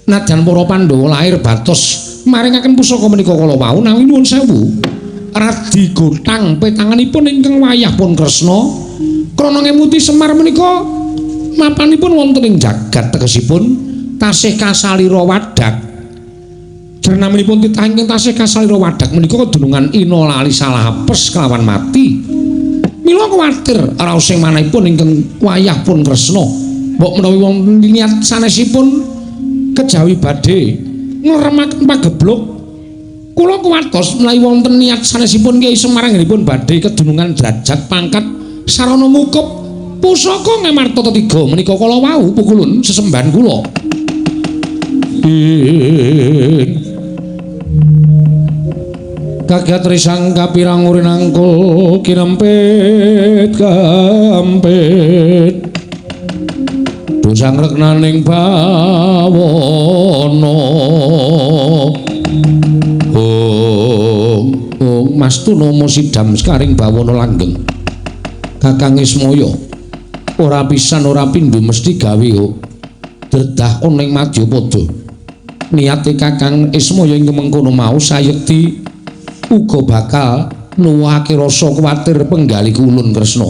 Nadyan para Pandhawa lahir batos maringaken pusaka menika kala wau nanging nuwun sewu. Radi gotang petanganipun ingkang wayah pun Kresna krana ngemuti Semar menika mapanipun wonten ing jagat tegesipun tasih kasalira wadak. Jernaminipun titah ingkang tasih kasalira wadak menika kedunungan ina lali salah apes kelawan mati. Mila kuwatir raos sing manahipun ingkang wayah pun Kresna. Mbok menawi wonten niat sanesipun kejawi badhe ngremaken pagebluk. Kula kuwatos menawi wonten niat sanesipun Kyai Semar anggenipun badhe kedunungan derajat pangkat sarana mukup pusaka Ngamarta Tetiga menika kala wau pukulun sesembahan kula. Kaget risang kapirang urinangkul kinempit kampit dosang reknaning bawana. Oh, oh Mas Tunomo sidam sekaring bawana langgeng. Kakang Ismaya ora pisan ora pindho mesti gawe dredah ana ing Madyapada. Niate Kakang Ismaya ing mengkono mau sayekti uga bakal nuwuhake rasa kuwatir penggalih ulun Kresna.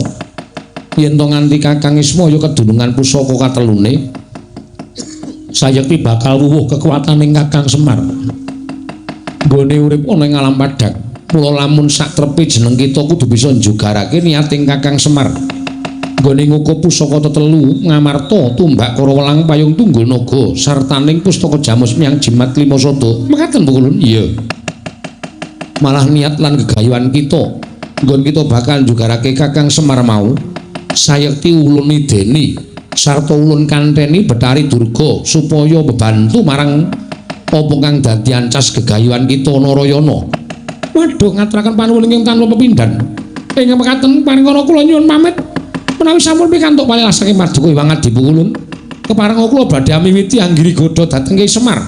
Yen to nganti Kakang Ismaya kedunungan pusaka katelune, sayekti bakal wuwuh kekuwataning Kakang Semar. Nggone urip ana ing alam padhang. Mula lamun sak trepe jeneng kita kudu bisa njugarake niating Kakang Semar. Nggone ngukup pusaka tetelu Ngamarta tumbak kara welang payung tunggul naga sartaning pustaka jamus miyang jimat lima sada. Mekaten pukulun? Iya. Malah niat lan gegayuhan kita nggon kita bakal njugarake Kakang Semar mau sayekti ulun ideni sarta ulun kanteni Betari Durga supaya bebantu marang apa kang dadi ancas gegayuhan kita Narayana. Waduh, ngaturaken panuwun ingkang tanpa pepindhan. Ing mekaten paringana kula nyuwun pamit menawi sampun pikantuk palilah saking paduka Hyang Adi Pukulun. Keparenga kula badhe amiwiti anggiri godha dhateng Kyai Semar.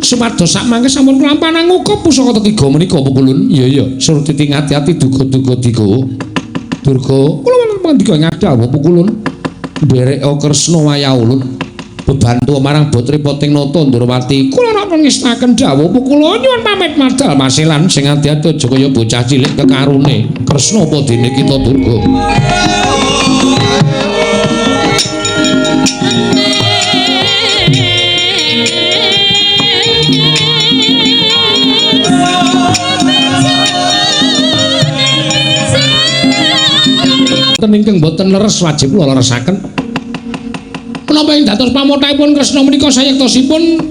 Supados sakmangke sampun kelampanan ngukup pusaka tetiga menika Pukulun. Iya iya, surtiti ngati-ati duga-duga diga. Durga, kula wonten pangandika ing adawuh Pukulun. Ndereka Kresna wayah ulun bebantu marang Botripoting Nata Ndrawati. Kula rak pangestaken dawuh Pukulun nyuwun pamit madal masilan sing ati-ati aja kaya bocah cilik kekarune. Kresna apa dene kita Durga. Ingkang boten leres wajib kula leresaken. Menapa ing dados pamothahipun Kresna menika sayektosipun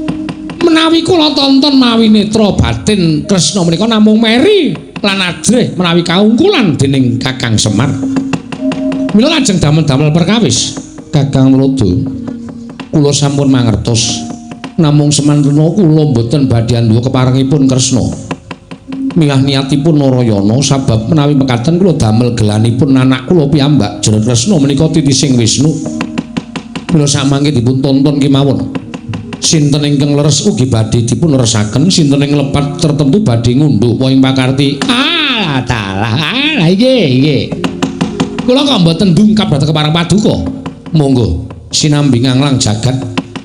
menawi kula tonton mawi netra batin Kresna menika namung meri lan ajrih menawi kaungkulan dening Kakang Semar. Mila lajeng damel-damel perkawis Kakang Mlodo. Kula sampun mangertos namung semantena kula boten badhe anduwa keparengipun Kresna. Milah niatipun Narayana sabab menawi mekaten kula damel gelanipun anak kula piyambak jeneng Kresna menika titising Wisnu. Mila samangke dipun tonton kemawon. Sinten ingkang leres ugi badhe dipun leresaken, sinten ing lepat tertentu badhe ngundhuh wong ing pakarti. Ah, dalah, ah iki iki. Kula kok mboten dungkap dhateng kepareng paduka. Monggo sinambi nganglang jagat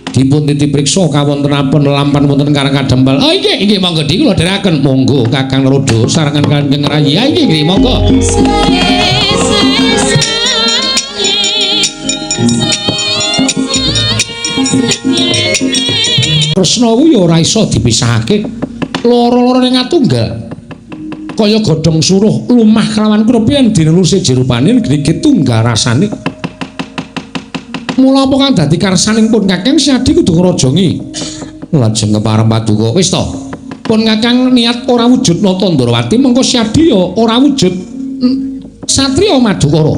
dipun titip priksa kawontenapun lampan wonten Karang Kadempel. Oh inggih inggih monggo di kula dherekaken. Monggo Kakang Naroda sarengan Kanjeng Rayi. Ya inggih inggih monggo. Kresna kuwi ora iso dipisahake. Loro-loro ning atunggal. Kaya godhong suruh lumah kelawan krepian dineluse jerupane grigit tunggal rasane. Mula apa kang dadi karsaning pun Kakang Syadi kudu ngrajangi. Lajeng kepareng paduka. Wis to. Pun Kakang niat ora wujud Nata Ndrawati mengko Syadi ya ora wujud satriya Madukara.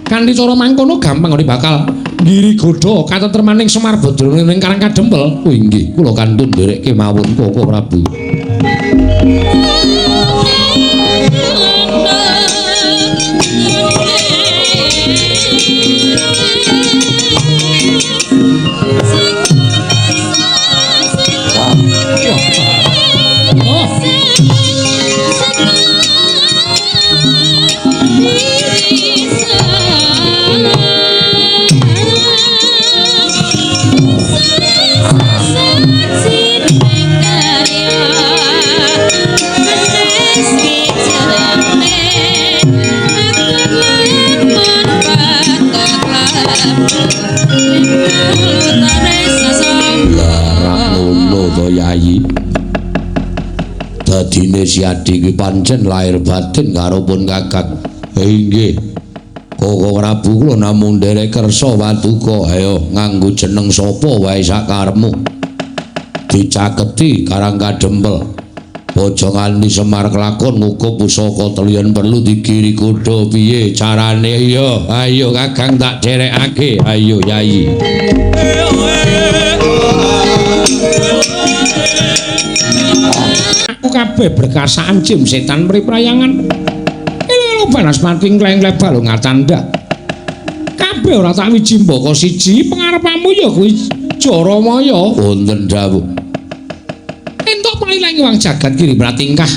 Kanthi cara mangkono gampang ora bakal ngiri godha katentremaning Semar Badrana ning Karang Kadempel. Oh inggih, kula kantun nderek kemawon Koko Prabu.
Dadine Siadi kuwi pancen lahir batin karo pun Kakang. Inggih. Koko Prabu kula namung nderek kersa paduka. Ayo nganggo jeneng sapa wae sakarepmu. Dicaketi Karang Kadempel. Aja nganti Semar kelakon ngukup pusaka telu yen perlu digiri kuda piye carane ya. Ayo Kakang tak derekake. Ayo Yayi.
Aku kabeh berkasaan jim setan priprayangan. Elo banaspati ngleng-ngleng balung ngatandha. Kabeh ora tak wiji mbaka siji pengarepamu ya kuwi Jaramaya.
Wonten dawuh.
Entuk palilang wang jagat kiri pratingkah.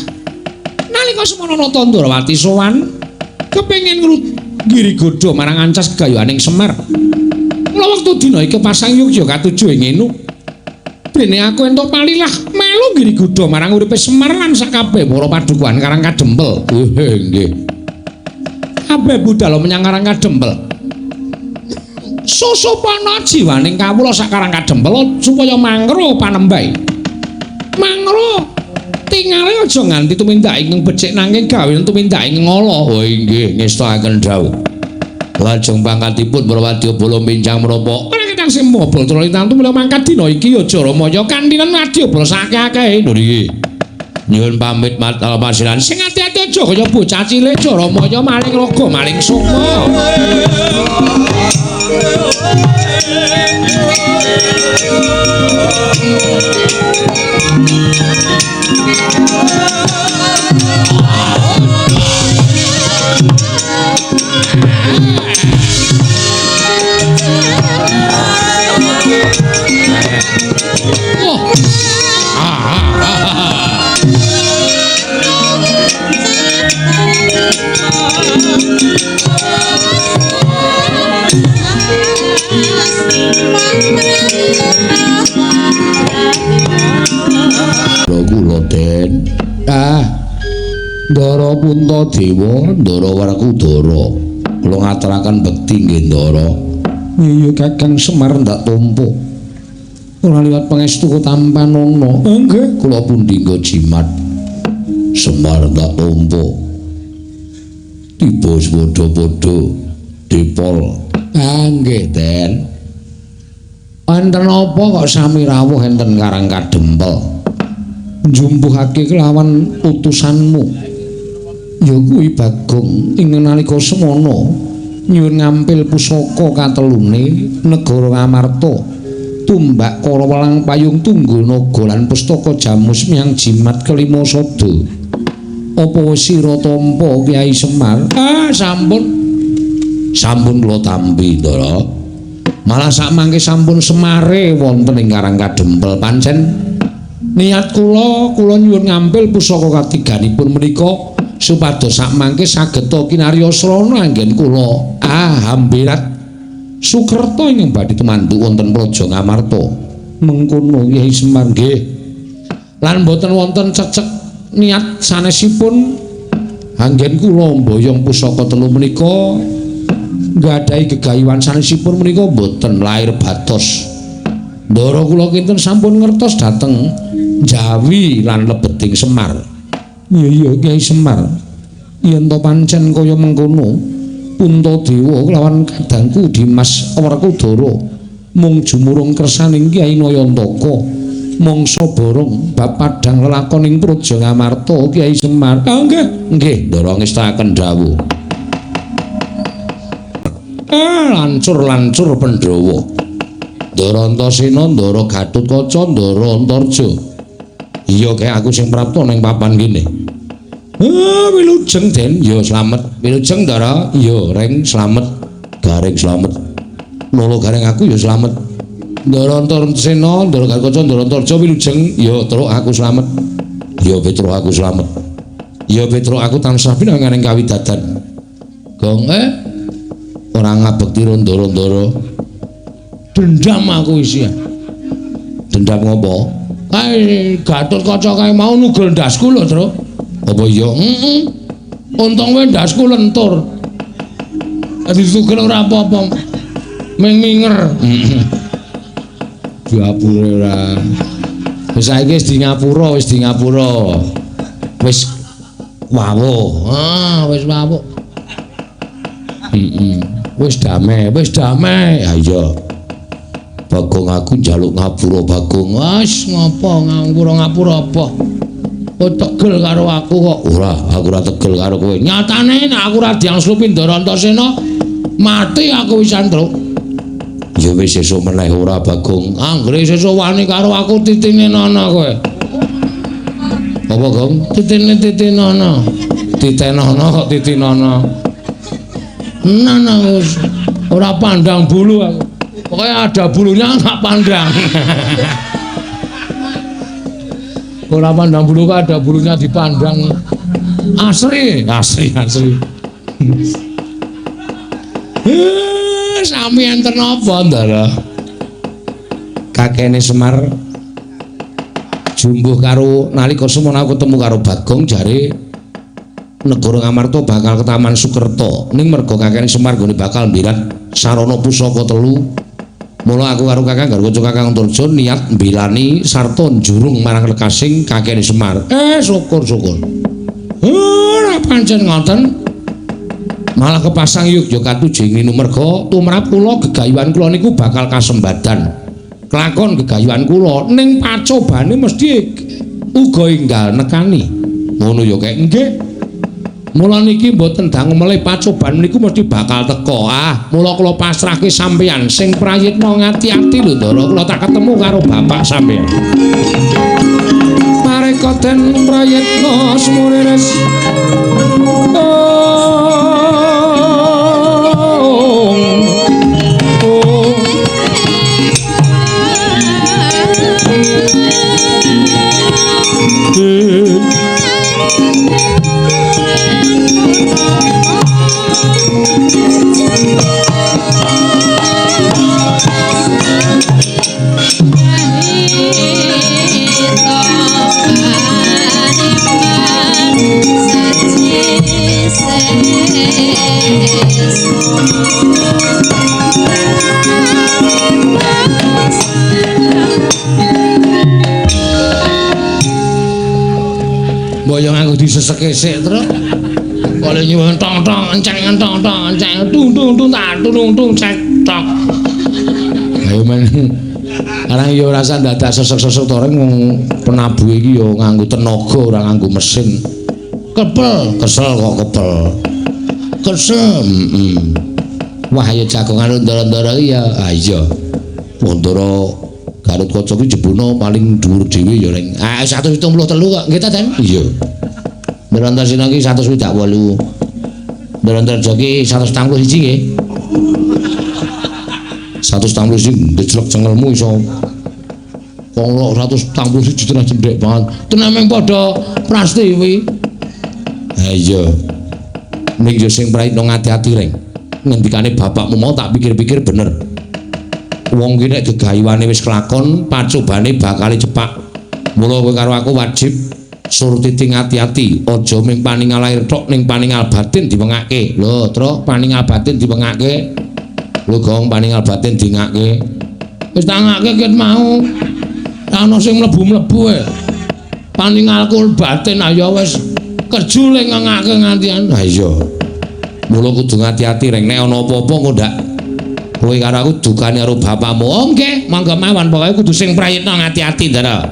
Nalika semono nata Ndrawati sowan kepengin nggiri godha marang ancas gayuhaning Semar. Mula wektu dina iki pasang yogya katuju ing ngene. Dene aku entuk palilah melu nggiri godha marang uripe Semar lan sakabeh para padukuhan Karang Kadempel.
Nggih.
Kabeh budal menyang Karang Kadempel. Susupana jiwaning kawula sak Karang Kadempel supaya mangro panembahe. Mangro tingale aja nganti tumindak ingkang becik nanging gawe tumindak ingkang ala.
Oh inggih, ngestakaken dawuh. Lajeng pangkatipun para wadyabala minjang menapa?
Ora ketang sing mobol trolitantu mula mangkat dina iki ya Jaramaya kantinan wadyabala sakake-akehe.
Lho niki. Nyuwun pamit matal pasiran.
Sing ati-ati aja kaya bocah cilik Jaramaya maling raga maling sukma. Oh.
Kula Den. Ah. Ndara Puntadewa, Ndara Werkudara. Kula ngaturaken bekti nggih Ndara.
Iya Kakang Semar ndak tampa. Ora liwat pangestu tampanana.
Nggih, kula pundi nggo jimat. Semar ndak tampa. Tiba padha-padha dipol.
Ah nggih, Den. Wonten apa kok sami rawuh enten Karang Kadempel? Njumpuhake kelawan utusanmu. Ya kuwi Bagong ing nalika semana nyuwun ngampil pusaka katelune negara Ngamarta, tumbak kara welang payung tunggul naga lan pustaka jamus miang jimat kelima sada. Apa wis sira tampa Kyai Semar? Ah sampun.
Sampun kula tampi, Ndara.
Malah sakmangke sampun semare wonten ing Karang Kadempel. Pancen niat kula, kula nyuwun ngampil pusaka katiganipun menika supados sakmangke sageta kinarya srana anggen kula hambirat sukerta ingkang badhe tumanduk wonten Praja Ngamarta. Mengkono Kyai Semar nggih. Lan boten wonten cecek niat sanesipun anggen kula mboyong pusaka telu menika nggadahi gegayuhan sanesipun menika boten lair batos. Ndara kula kinten sampun ngertos dhateng Jawi lan lebeting Semar. Iya iya Kyai Semar. Yen to pancen kaya mengkono, Puntadewa kelawan kadangku Dimas Werkudara mung jumurung kersaning Kyai Nayantaka mangsa borong bab padhang lelakoning Praja Ngamarta Kyai Semar. Ah nggih,
nggih Ndara ngestakaken dawuh. Lancur-lancur Pandhawa. Ndara Antasena, Ndara Gatotkaca, Ndara Antarja. Iya kaya aku sing prapta ning papan kene. Ah, wilujeng Den, ya slamet. Wilujeng Ndara, ya reng slamet. Gareng slamet. Lolo gareng aku ya slamet. Ndara Antasena, Ndara Gatotkaca, Ndara Antarja wilujeng, ya truk aku slamet. Ya Petruk aku slamet. Ya Petruk aku tansah pinanganing kawidadan. Gong ora ngabekti ndara-ndara.
Dendam aku isih.
Dendam ngopo?
Kae Gatotkaca kae mau nugel ndasku lho, Truk.
Apa iya?
Heeh. Untung wae ndasku lentur. Ditugel ora apa-apa. Ming minger.
Diapure ora. Wis saiki wis di ngapura, wis di ngapura.
Wis wawuh. Ah, wis wawuh. Heeh. Wis damai, wis damai.
Ha iya. Bagong aku njaluk ngapura Bagong.
Wis ngopo ngapura-ngapura apa? Kowe tegel karo aku kok.
Ora, aku ora tegel karo kowe.
Nyatane nek aku ora diangslupi Ndara Antasena, mati aku wisan, Truk.
Ya wis sesuk meneh ora Bagong.
Anggere sesuk wani karo aku titine nana kowe.
Apa, Gong?
Titine titinana. Titenana kok titinana. Nana wis ora pandang bulu aku. Pokoknya ada bulunya nggak pandang. Ora pandang bulu kok ada bulunya dipandang. Asri, asri, asri. Sami enten apa, Ndara?
Kakene Semar jumbuh karo nalika semono aku ketemu karo Bagong jare negara Ngamarta bakal ke Taman Sukerta. Ning merga kakene Semar nggone bakal mbirat sarana pusaka telu. Mula aku karo Kakang Garwaca Kakang Antarja niat mbelani sarta njurung marang lekasing kakene Semar.
Syukur-syukur. Ora pancen ngoten.
Malah kepasang yogya katujeng merga tumrap kula gegayuhan kula niku bakal kasembadan. Kelakon gegayuhan kula ning pacobane mesti uga enggal nekani. Ngono ya kek nggih.
Mula niki mboten dangu melih pacoban niku mesti bakal teka. Ah, mula kula pasrahke sampeyan sing prayitna ngati-ati lho Ndara, kula tak ketemu karo bapak sampeyan. Mareka den prayitna sumurires. Boyong aku diseseke sik, Truk. Kale nyuwun tong tong enceng tong tong enceng tung tung tung tak tung tung cek tok.
Ayo men. Arang ya ora usah dadak sesek-sesek to reng wong penabuhe iki ya nganggo tenaga ora nganggo mesin.
Kepel,
kesel kok kepel.
Kesel.
Heeh. Wah ya jagongan ndara-ndara iki ya. Ah iya. Ndara Garut Kaca ki jebuna paling dhuwur dhewe ya reng.
Ah 173 kok nggih ta, Den?
Iya.
Ndara Antasena ki 168. Ndara Antarja ki 141 nggih.
171 gejlek cengelmu iso. Wong 171 tenan cendhek banget.
Tenan meng padha prastiwi.
Ha iya. Ning yo sing prayitna ngati-ati reng. Ngendikane bapakmu mau tak pikir-pikir bener. Wong ki nek gegayuhane wis kelakon, pacobane bakal cepak. Mula kowe karo aku wajib surtiti ngati-ati, aja mung paningal lahir tok ning paningal batin diwengake. Lho, Truk, paningal batin diwengake. Lho, Gong, paningal batin dingake.
Wis tak ngake ket mau. Ana sing mlebu-mlebu e. Paningalku batin ayo wis kerjule ngengake ngantian.
Ha iya. Mula kudu ngati-ati reng nek ana apa-apa engko ndak kowe karo aku dukane karo bapakmu.
Oh nggih, monggo mawon pokoke kudu sing prayitna ngati-ati, Ndara.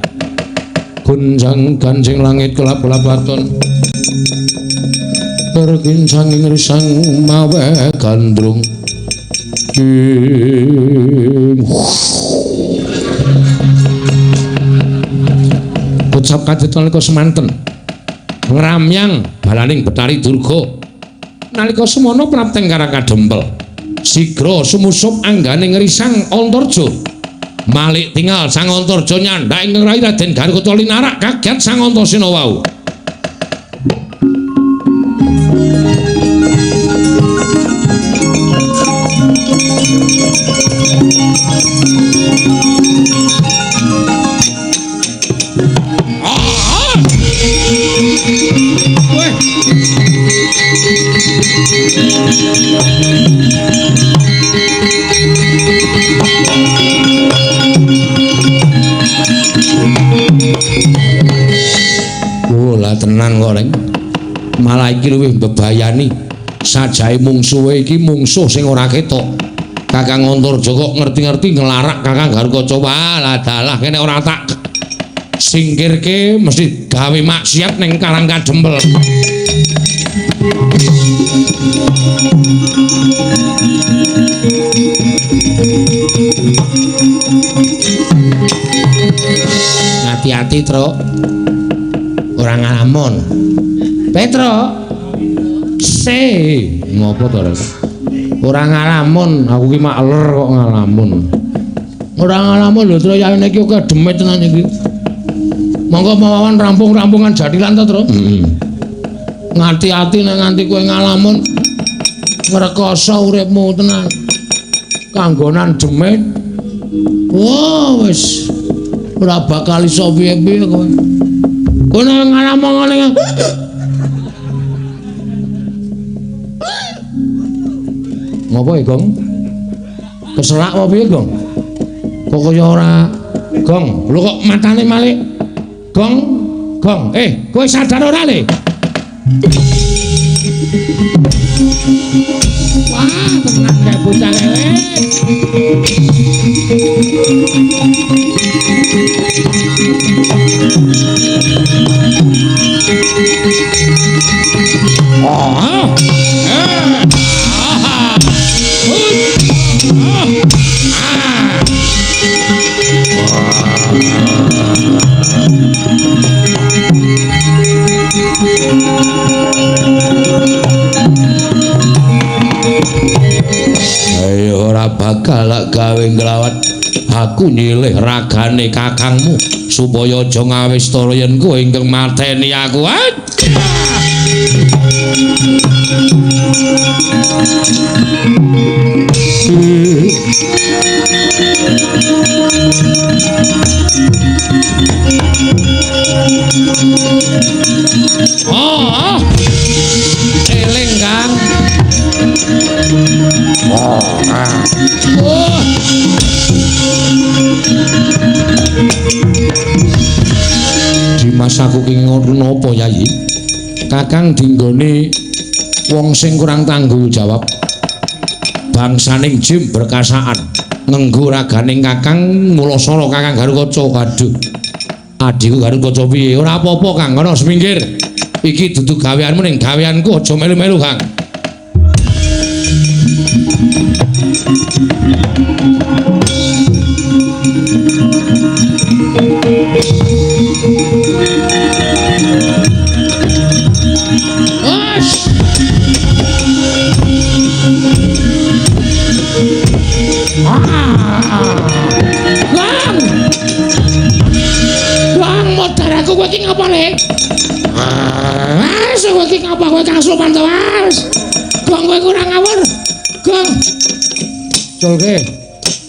Gunjang ganjing langit kelap-kelap waton. Terkincang ing risang mawe gandrung. Kocap kajet nalika semanten ngramyang balaning Betari Durga. Nalika semono prapteng Karang Kadempel. Sigra sumusup anggane ngrisang Antarja. Malik tingal Sang Antarja nyandhak ing rai Raden Garut linarak kaget Sang Antasena wau.
Lah tenan kok, Reng. Malah iki luwih mbebayani. Sajae mungsuhe iki mungsuh sing ora ketok. Kakang Antarja kok ngerti-ngerti nglarak Kakang Garukaca. Wah, lah dalah kene ora tak singkirke mesti gawe maksiat ning Karang Kadempel. Hati-hati, Truk. Ora ngalamun. Petro. Se, ngopo to, Rek? Ora ngalamun, aku ki makler kok ngalamun. Ora ngalamun lho, Truk, yane iki kok demit tenan iki. Monggo mawon rampung-rampungan jathilan to, Truk. Heeh. Ngati-ati nek nganti kowe ngalamun ngrekoso uripmu tenan. Kanggonan demit. Wah, wis ora bakal iso piye-piye kowe. Kowe nek ngalamun ngene. Ngopo ya, Gong? Keselak apa piye, Gong? Kok kaya ora Gong, lho kok matane malik? Gong, Gong. Kowe sadar ora, Le? Wah, tenan kae bocah kae. Ah.
Ayo ora bakal gawe nglawat. Aku nyilih ragane kakangmu supaya aja ngawistara yen kowe ingkang mateni aku.
Oh, eling Kang. Oh.
Dimas aku ki ngono napa Yayi? Kakang dinggone wong sing kurang tanggung jawab. Bangsaning jim berkasaan ngenggo raganing Kakang mulasara Kakang Garukaca. Aduh. Adhiku Garukaca piye? Ora apa-apa Kang, kono seminggir. Iki dudu gaweanmu ning gaweanku aja melu-melu Kang.
Bang! Bang, modar aku kowe iki ngapa, Le? Wes kowe iki ngapa kowe kasupan to, Mas? Gong kowe kurang ngawur. Gong.
Culke.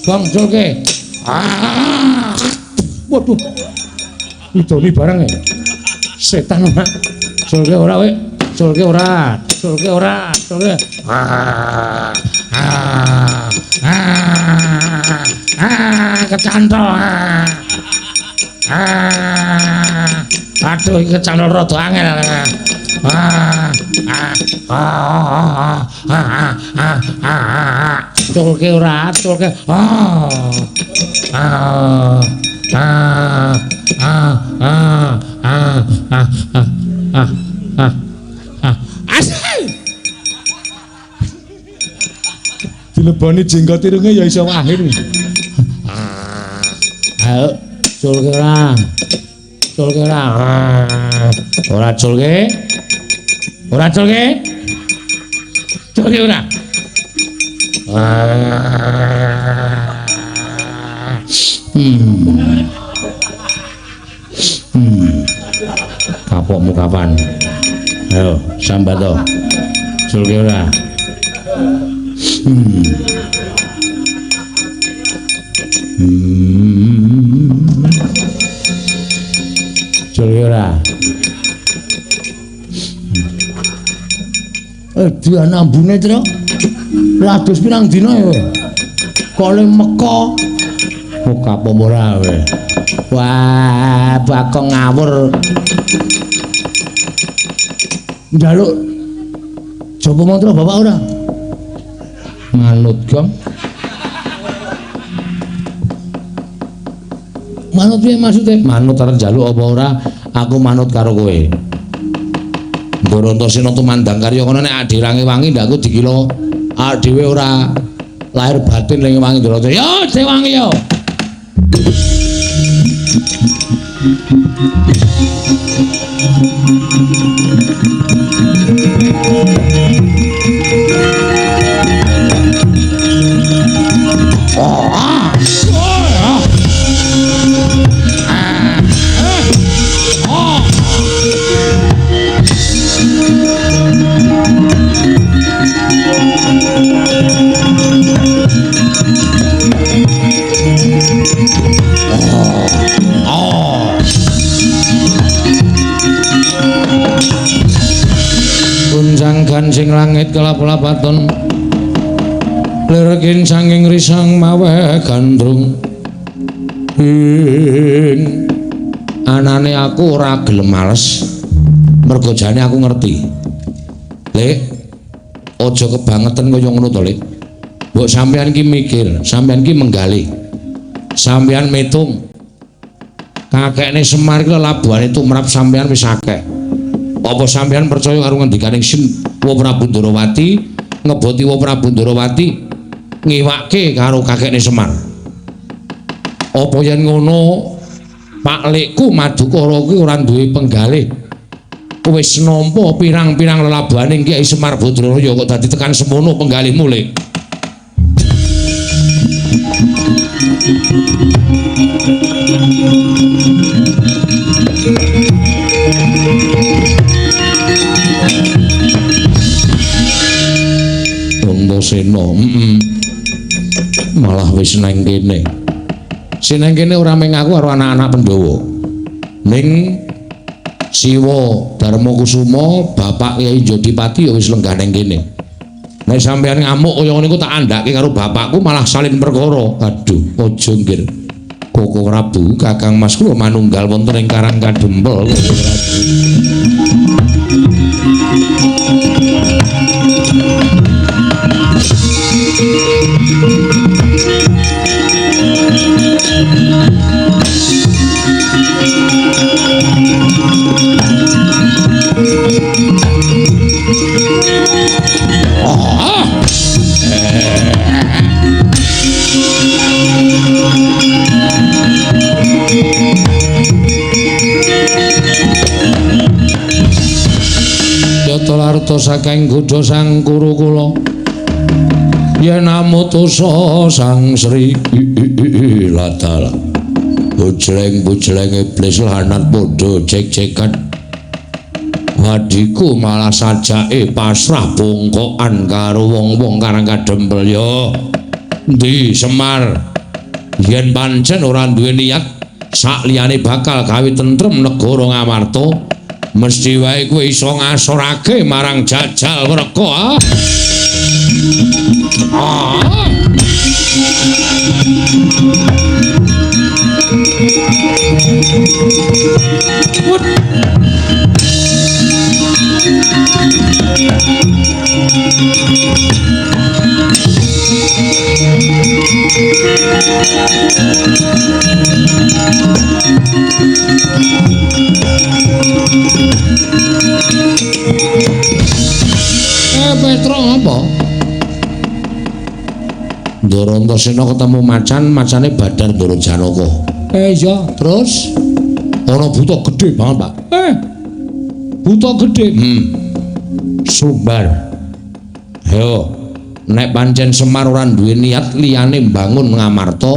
Gong culke.
Ah.
Waduh. Idoni barang ya. Setan ora. Culke ora kowe. Culke ora. Culke ora. Culke.
Ah. Ah. Ah. Ah, kecantol. Ah. Ah. Aduh, iki kecantol rada angel. Ah. Ah. Ah. Ah. Ah. Ah. Culke ora, culke. Ah. Ah. Ah. Ah. Ah. Ah. Ah. Ah. Ah. Ah. Asal.
Dileboni jenggot irunge ya iso wahir.
Ayo, culke ora. Culke ora. Ora culke. Ora culke. Culke ora.
Kapokmu kapan? Ayo, sambat to. Culke ora. Culke ora.
Dian ambune, Tru. Ladus pirang dina ya kowe? Kok le meka.
Oh, kapok ora kowe.
Wah, Bagong ngawur. Njaluk japa mantra bapak ora? Manut, Gong. Manut piye maksude? Manut arep njaluk apa ora? Aku manut karo kowe. Ndara Antasena tumandang karya kono nek adirange wangi ndak aku dikira awake dhewe ora lahir batin ning wangi Ndara. Ya dewangi ya. Gancing langit kelap-lapaton lir kincanging risang maweh gandrung ing anane aku ora gelem males mergo jane aku ngerti. Lek aja kebangetan kaya ngono to, Lek. Mbok sampeyan ki mikir, sampeyan ki menggalih, sampeyan metung kakekne Semar ki lelabuhane tumrap sampeyan wis akeh. Apa sampeyan percaya karo ngendikaning Sin Wa Prabu Ndorowati ngeboti Wa Prabu Ndorowati ngiwake karo kakekne Semar? Apa yen ngono Pak Lekku Madukara kuwi ora duwe penggalih, wis nampa pirang-pirang lelabuhane Kyai Semar Badraraya kok dadi tekan semono penggalihmu, Lek? Antasena, malah wis nang kene. Sing nang kene ora mung aku karo anak-anak Pandhawa. Ning Siwa Darma Kusuma, bapak Kyai Jodipati ya wis lenggah nang kene. Nek sampeyan ngamuk kaya ngene iku tak andhake karo bapakku malah salin perkara. Aduh, aja nggir. Koko Prabu, Kakang Mas kula manunggal wonten ing Karang Kadempel. Koko Prabu. Yata saking godha sang Kurukula yen amutusa sang Sri Latala bujleng-bujleng iblis lanat padha cek-cekan wadiku malah sajake pasrah bongkokan karo wong-wong Karang Kadempel. Ya endi Semar yen pancen ora duwe niat sak liyane bakal gawe tentrem negara Ngamarta, mesti wae kowe iso ngasorake marang Jajal Wreka. Ah. Petro apa? Ndara Antasena ketemu macan, macane Badar Ndara Janaka. Iya, terus ana buta gedhe banget, Pak. Buta gedhe. Sumbar. Yo, nek pancen Semar ora duwe niat liyane mbangun Ngamarta,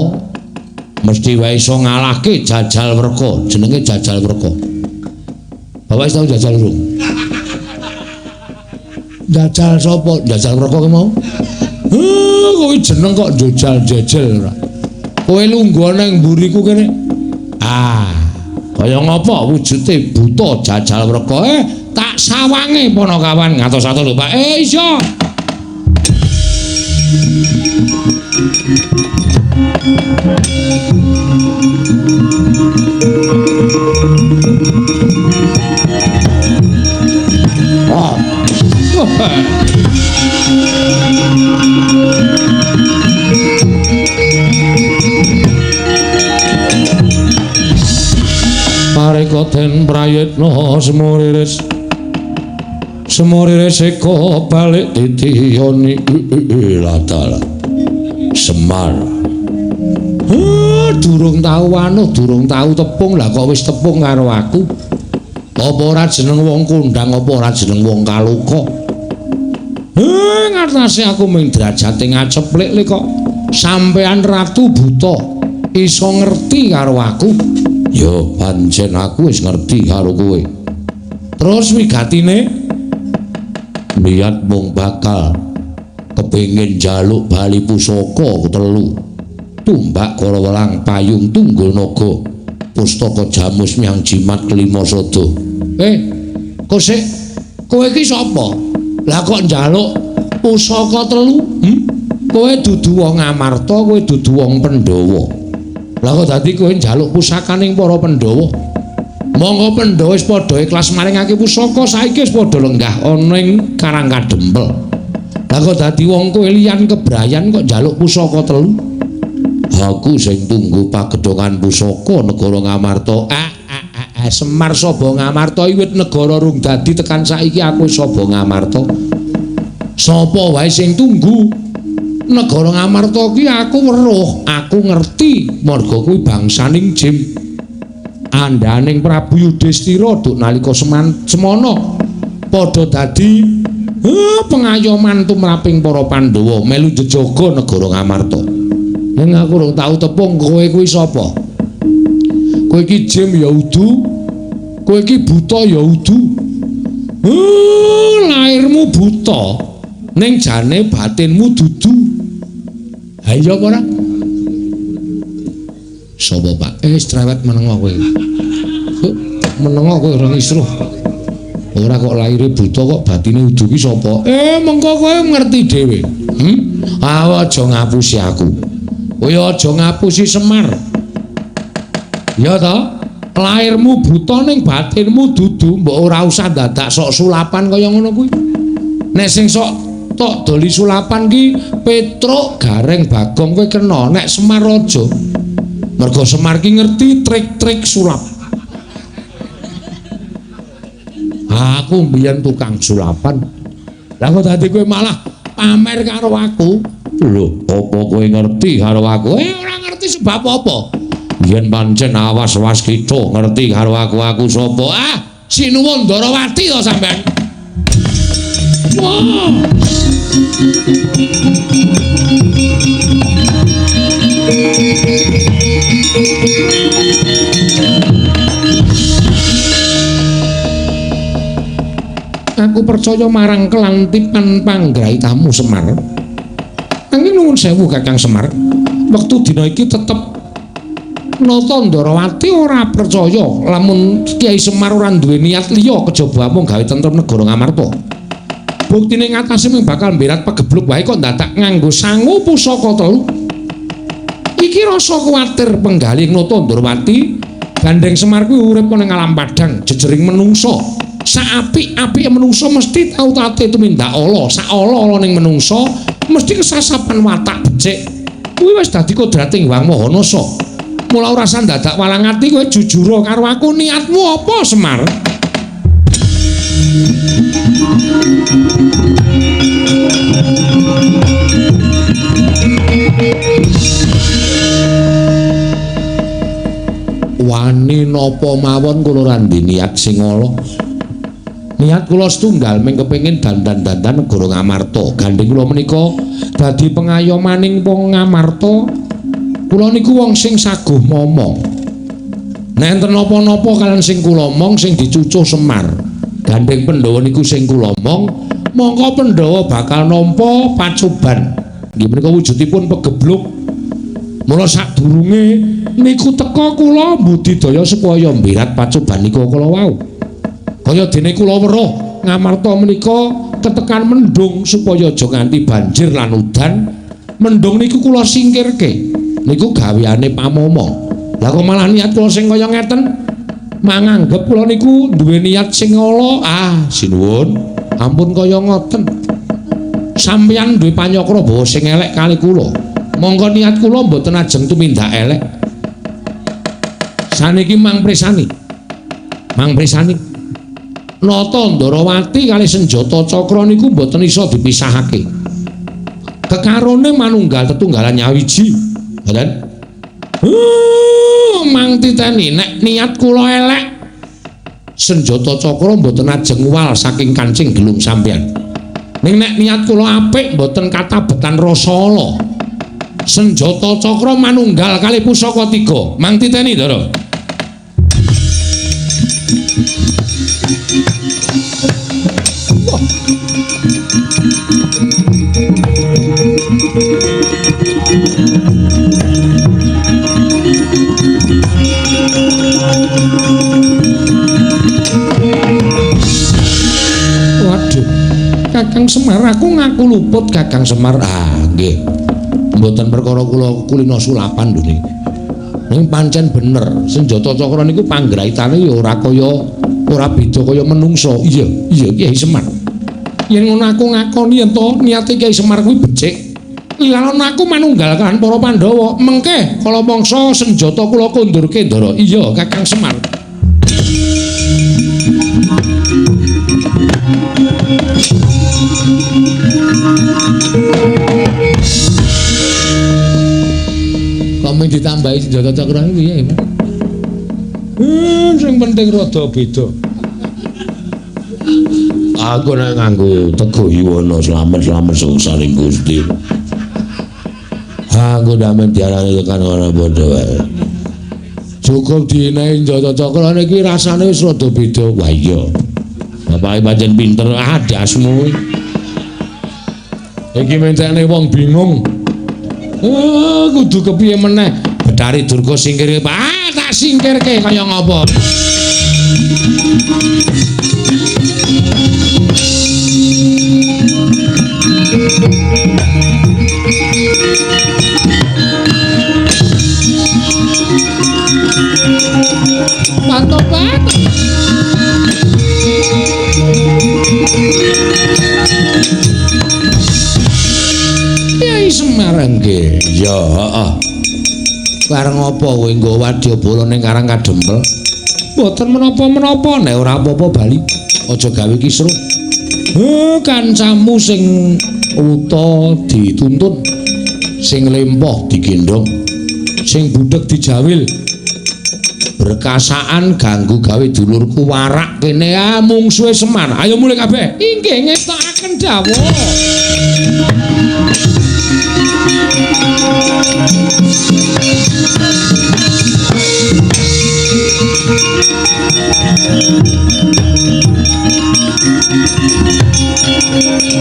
mesti wae iso ngalahke Jajal Wreka, jenenge Jajal Wreka. Bapak wis tau jajal urung? Jajal sapa? Jajal Wreka ki mau? Kowe jeneng kok jajal jajal ora. Kowe lungguh nang mburiku kene. Ah, kaya ngapa wujude buta Jajal Wreka? Tak sawange Panakawan ngatos-atos lho, Pak. Iya. Raden Prayitna semuriris. Semuriris eko balik titiyoni latala.
Semar.
Durung tau anu, durung tau tepung, lah kok wis tepung karo aku.
Apa ora jeneng wong kondang, apa ora jeneng wong kaloka?
Ngatasi aku ming derajate ngaceplik le kok sampean ratu buta iso ngerti karo aku.
Ya pancen aku wis ngerti karo kowe.
Terus wigatine
niat mung bakal kepengin njaluk bali pusaka telu. Tumbak kala welang payung tunggul naga pustaka jamus miang jimat kelima sada.
Kok sik kowe iki sapa? Lah kok njaluk pusaka telu? Kowe dudu wong Amarta, kowe dudu wong Pandhawa. Lah kok dadi kowe njaluk pusakaning para Pandhawa? Monggo Pandhawa wis padha ikhlas maringake pusaka, saiki wis padha lenggah ana ing Karang Kadempel. Lah kok dadi wong kowe liyan kebrayan kok njaluk pusaka telu?
Aku sing tunggu pagedhongan pusaka negara Ngamarta.
Semar Saba Ngamarta wiwit negara rung dadi tekan saiki aku Saba Ngamarta. Sapa wae sing tunggu negara Ngamarta ki aku weruh, aku ngerti marga kuwi bangsaning Jim. Andhaning Prabu Yudhistira duk nalika semana padha dadi pengayoman tumraping para Pandhawa melu jejaga negara Ngamarta. Ning aku rung tau tepung kowe kuwi sapa? Kowe iki Jim ya udu, kowe iki buta ya udu. Lairmu buta, ning jane batinmu dudu. Ha iya apa ora? Sapa, Pak? Cerewet menengo kowe. Menengo kowe ora ngisruh. Ora kok laire buta kok batine udu ki sapa? Mengko kowe ngerti dhewe. Aja ngapusi aku. Kowe aja ngapusi Semar. Ya ta? Lairmu buta ning batinmu dudu, mbok ora usah dadak sok sulapan kaya ngono kuwi. Nek sing sok tok doli sulapan ki Petruk, Gareng, Bagong kowe kena, nek Semar aja. Mergo Semar ki ngerti trik-trik sulap. Aku mbiyen tukang sulapan. Lah kok dadi kowe malah pamer karo aku?
Lho, apa kowe ngerti karo aku?
Ora ngerti sebab apa.
Yen pancen awas-was kita ngerti karo aku, aku sapa?
Sinuwun Ndarawati to sampean. Wah. Aku percaya marang kelantipan panggraitamu Semar. Angin nuwun sewu Kakang Semar. Wektu dina iki tetep Nata Ndarawati ora percaya lamun Kyai Semar ora duwe niat liya kejaba amung gawe tentrem negara Ngamarta. Buktine ngatasi mung bakal mberat pegebluk wae kok dadak nganggo sangu pusaka telu. Iki rasa kuwatir penggalih Nata Ndarawati gandeng Semar kuwi urip ana ing alam padhang jejering menungsa. Saapik-apike menungsa mesti tau tate tumindak ala, sak ala-ala ning menungsa mesti kesasapan watak becik. Kuwi wis dadi kodrating Hyang Maha Nasa. Mula ora usah dadak walang ati kowe jujur karo aku, niatmu apa Semar?
Wani napa mawon kula ora ndhi niat sing ala.
Niat kula setunggal mung kepengin dandan-dandan negara Ngamarta. Gandeng kula menika dadi pengayomaning wong Ngamarta. Kula niku wong sing saguh momong. Nek enten napa-napa kalian sing kula omong sing dicucuh Semar. Gandeng Pandhawa niku sing kula omong, mongko Pandhawa bakal nampa pacuban. Nggih menika wujudipun pegebluk. Mula sadurunge niku teka kula mbudidaya supaya mbirat pacuban niku kala wau. Kaya dene kula weruh Ngamarta menika ketekan mendung supaya aja nganti banjir lan udan. Mendung niku kula singkirke. Niku gaweane pamomong. Lah kok malah niat kula sing kaya ngeten? Manganggep kula niku duwe niat sing ala.
Sinuwun,
ampun kaya ngoten. Sampeyan duwe panyakra bawa sing elek kali kula. Monggo niat kula mboten ajeng tumindak elek. Saniki mang presani. Mang prisani. Nata Ndarawati kalih senjata cakra niku mboten iso dipisahake. Kekarone manunggal tetunggalan nyawiji. Ngoten. Mang titeni nek niat kula elek senjata cakra mboten ajeng wal saking kancing gelung sampeyan. Ning nek niat kula apik mboten katabetan rasa ala. Senjata cakra manunggal kalih pusaka tiga. Mang titeni, Ndara. Waduh, Kakang Semar, aku ngaku luput Kakang Semar. Ah, nggih. Mboten perkara kula kulino sulapan lho niki. Ning pancen bener, senjata cakra niku panggraitane ya ora kaya ora beda kaya menungso. Iya, iya Kyai Semar. Yen ngono aku ngakoni yen to niate Kyai Semar kuwi becik. Lan aku manunggal kan para Pandhawa. Mengke kala mangsa senjata kula kondurke, Ndara. Iya, Kakang Semar. Kok mung ditambahi senjata cakra iki piye, Mas? Sing penting rada beda.
Aku nek nganggo Teguh Yuwana slamet-slamet suksaning Gusti. Aku ndamen diarani tekan ora padha wae.
Cukup dinehi senjata cakra niki rasane wis rada beda.
Wah iya. Bapake pancen pinter, ah dasmu.
Iki mentekne wong bingung. Kudu kepiye meneh? Betari Durga singkir, ah tak singkirke kaya ngapa? Patobat. Kyai Semar nggih.
Ya, heeh.
Bareng apa kowe nggo wadyabala ning Karang Kadempel? Mboten menapa-menapa, nek ora apa-apa bali. Aja gawe kisruh. Kancamu sing wuta dituntun, sing lempoh digendhong, sing budheg dijawil. Berkasaan ganggu gawe dulurku warak kene, ah mungsuhe Semar. Ayo mulih kabeh. Inggih ngetokaken dawuh.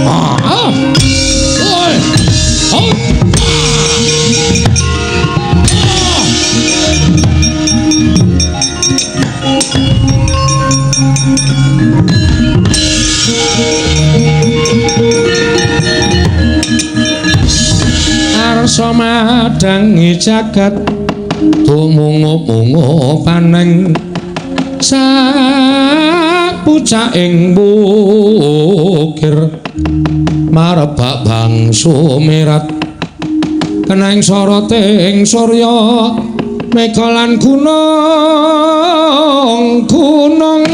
Ah. Oi. Oh. Arsa madangi jagat tumungup-mungup paneng sak pucaking bukir marebak bangsu mirat keneng soroting surya mega lan gunung gunung.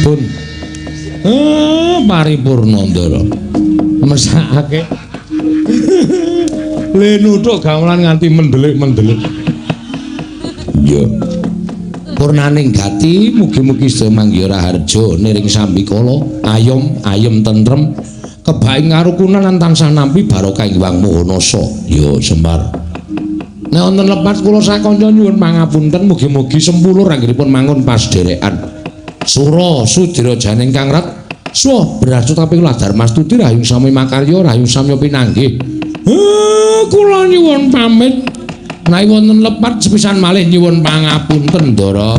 Pun paripurna Ndara. Mesakake. Le nuthuk gamelan nganti mendelik-mendelik.
Iya.
Purnaning gati mugi-mugi sedaya manggiha raharja niring sambikala ayom ayem tentrem kebaing ngarukunan lan tansah nampi barokah ing Hyang Maha Nasa.
Ya Semar.
Nek wonten lepat kula sakanca nyuwun pangapunten, mugi-mugi sempulur anggenipun mangun pasderekan. Sura sudira janing kang rat swa bracu tapi kula darmastuti rahayu sami makarya rahayu samya pinanggih. Kula nyuwun pamit. Nek wonten lepat sepisan malih nyuwun pangapunten Ndara.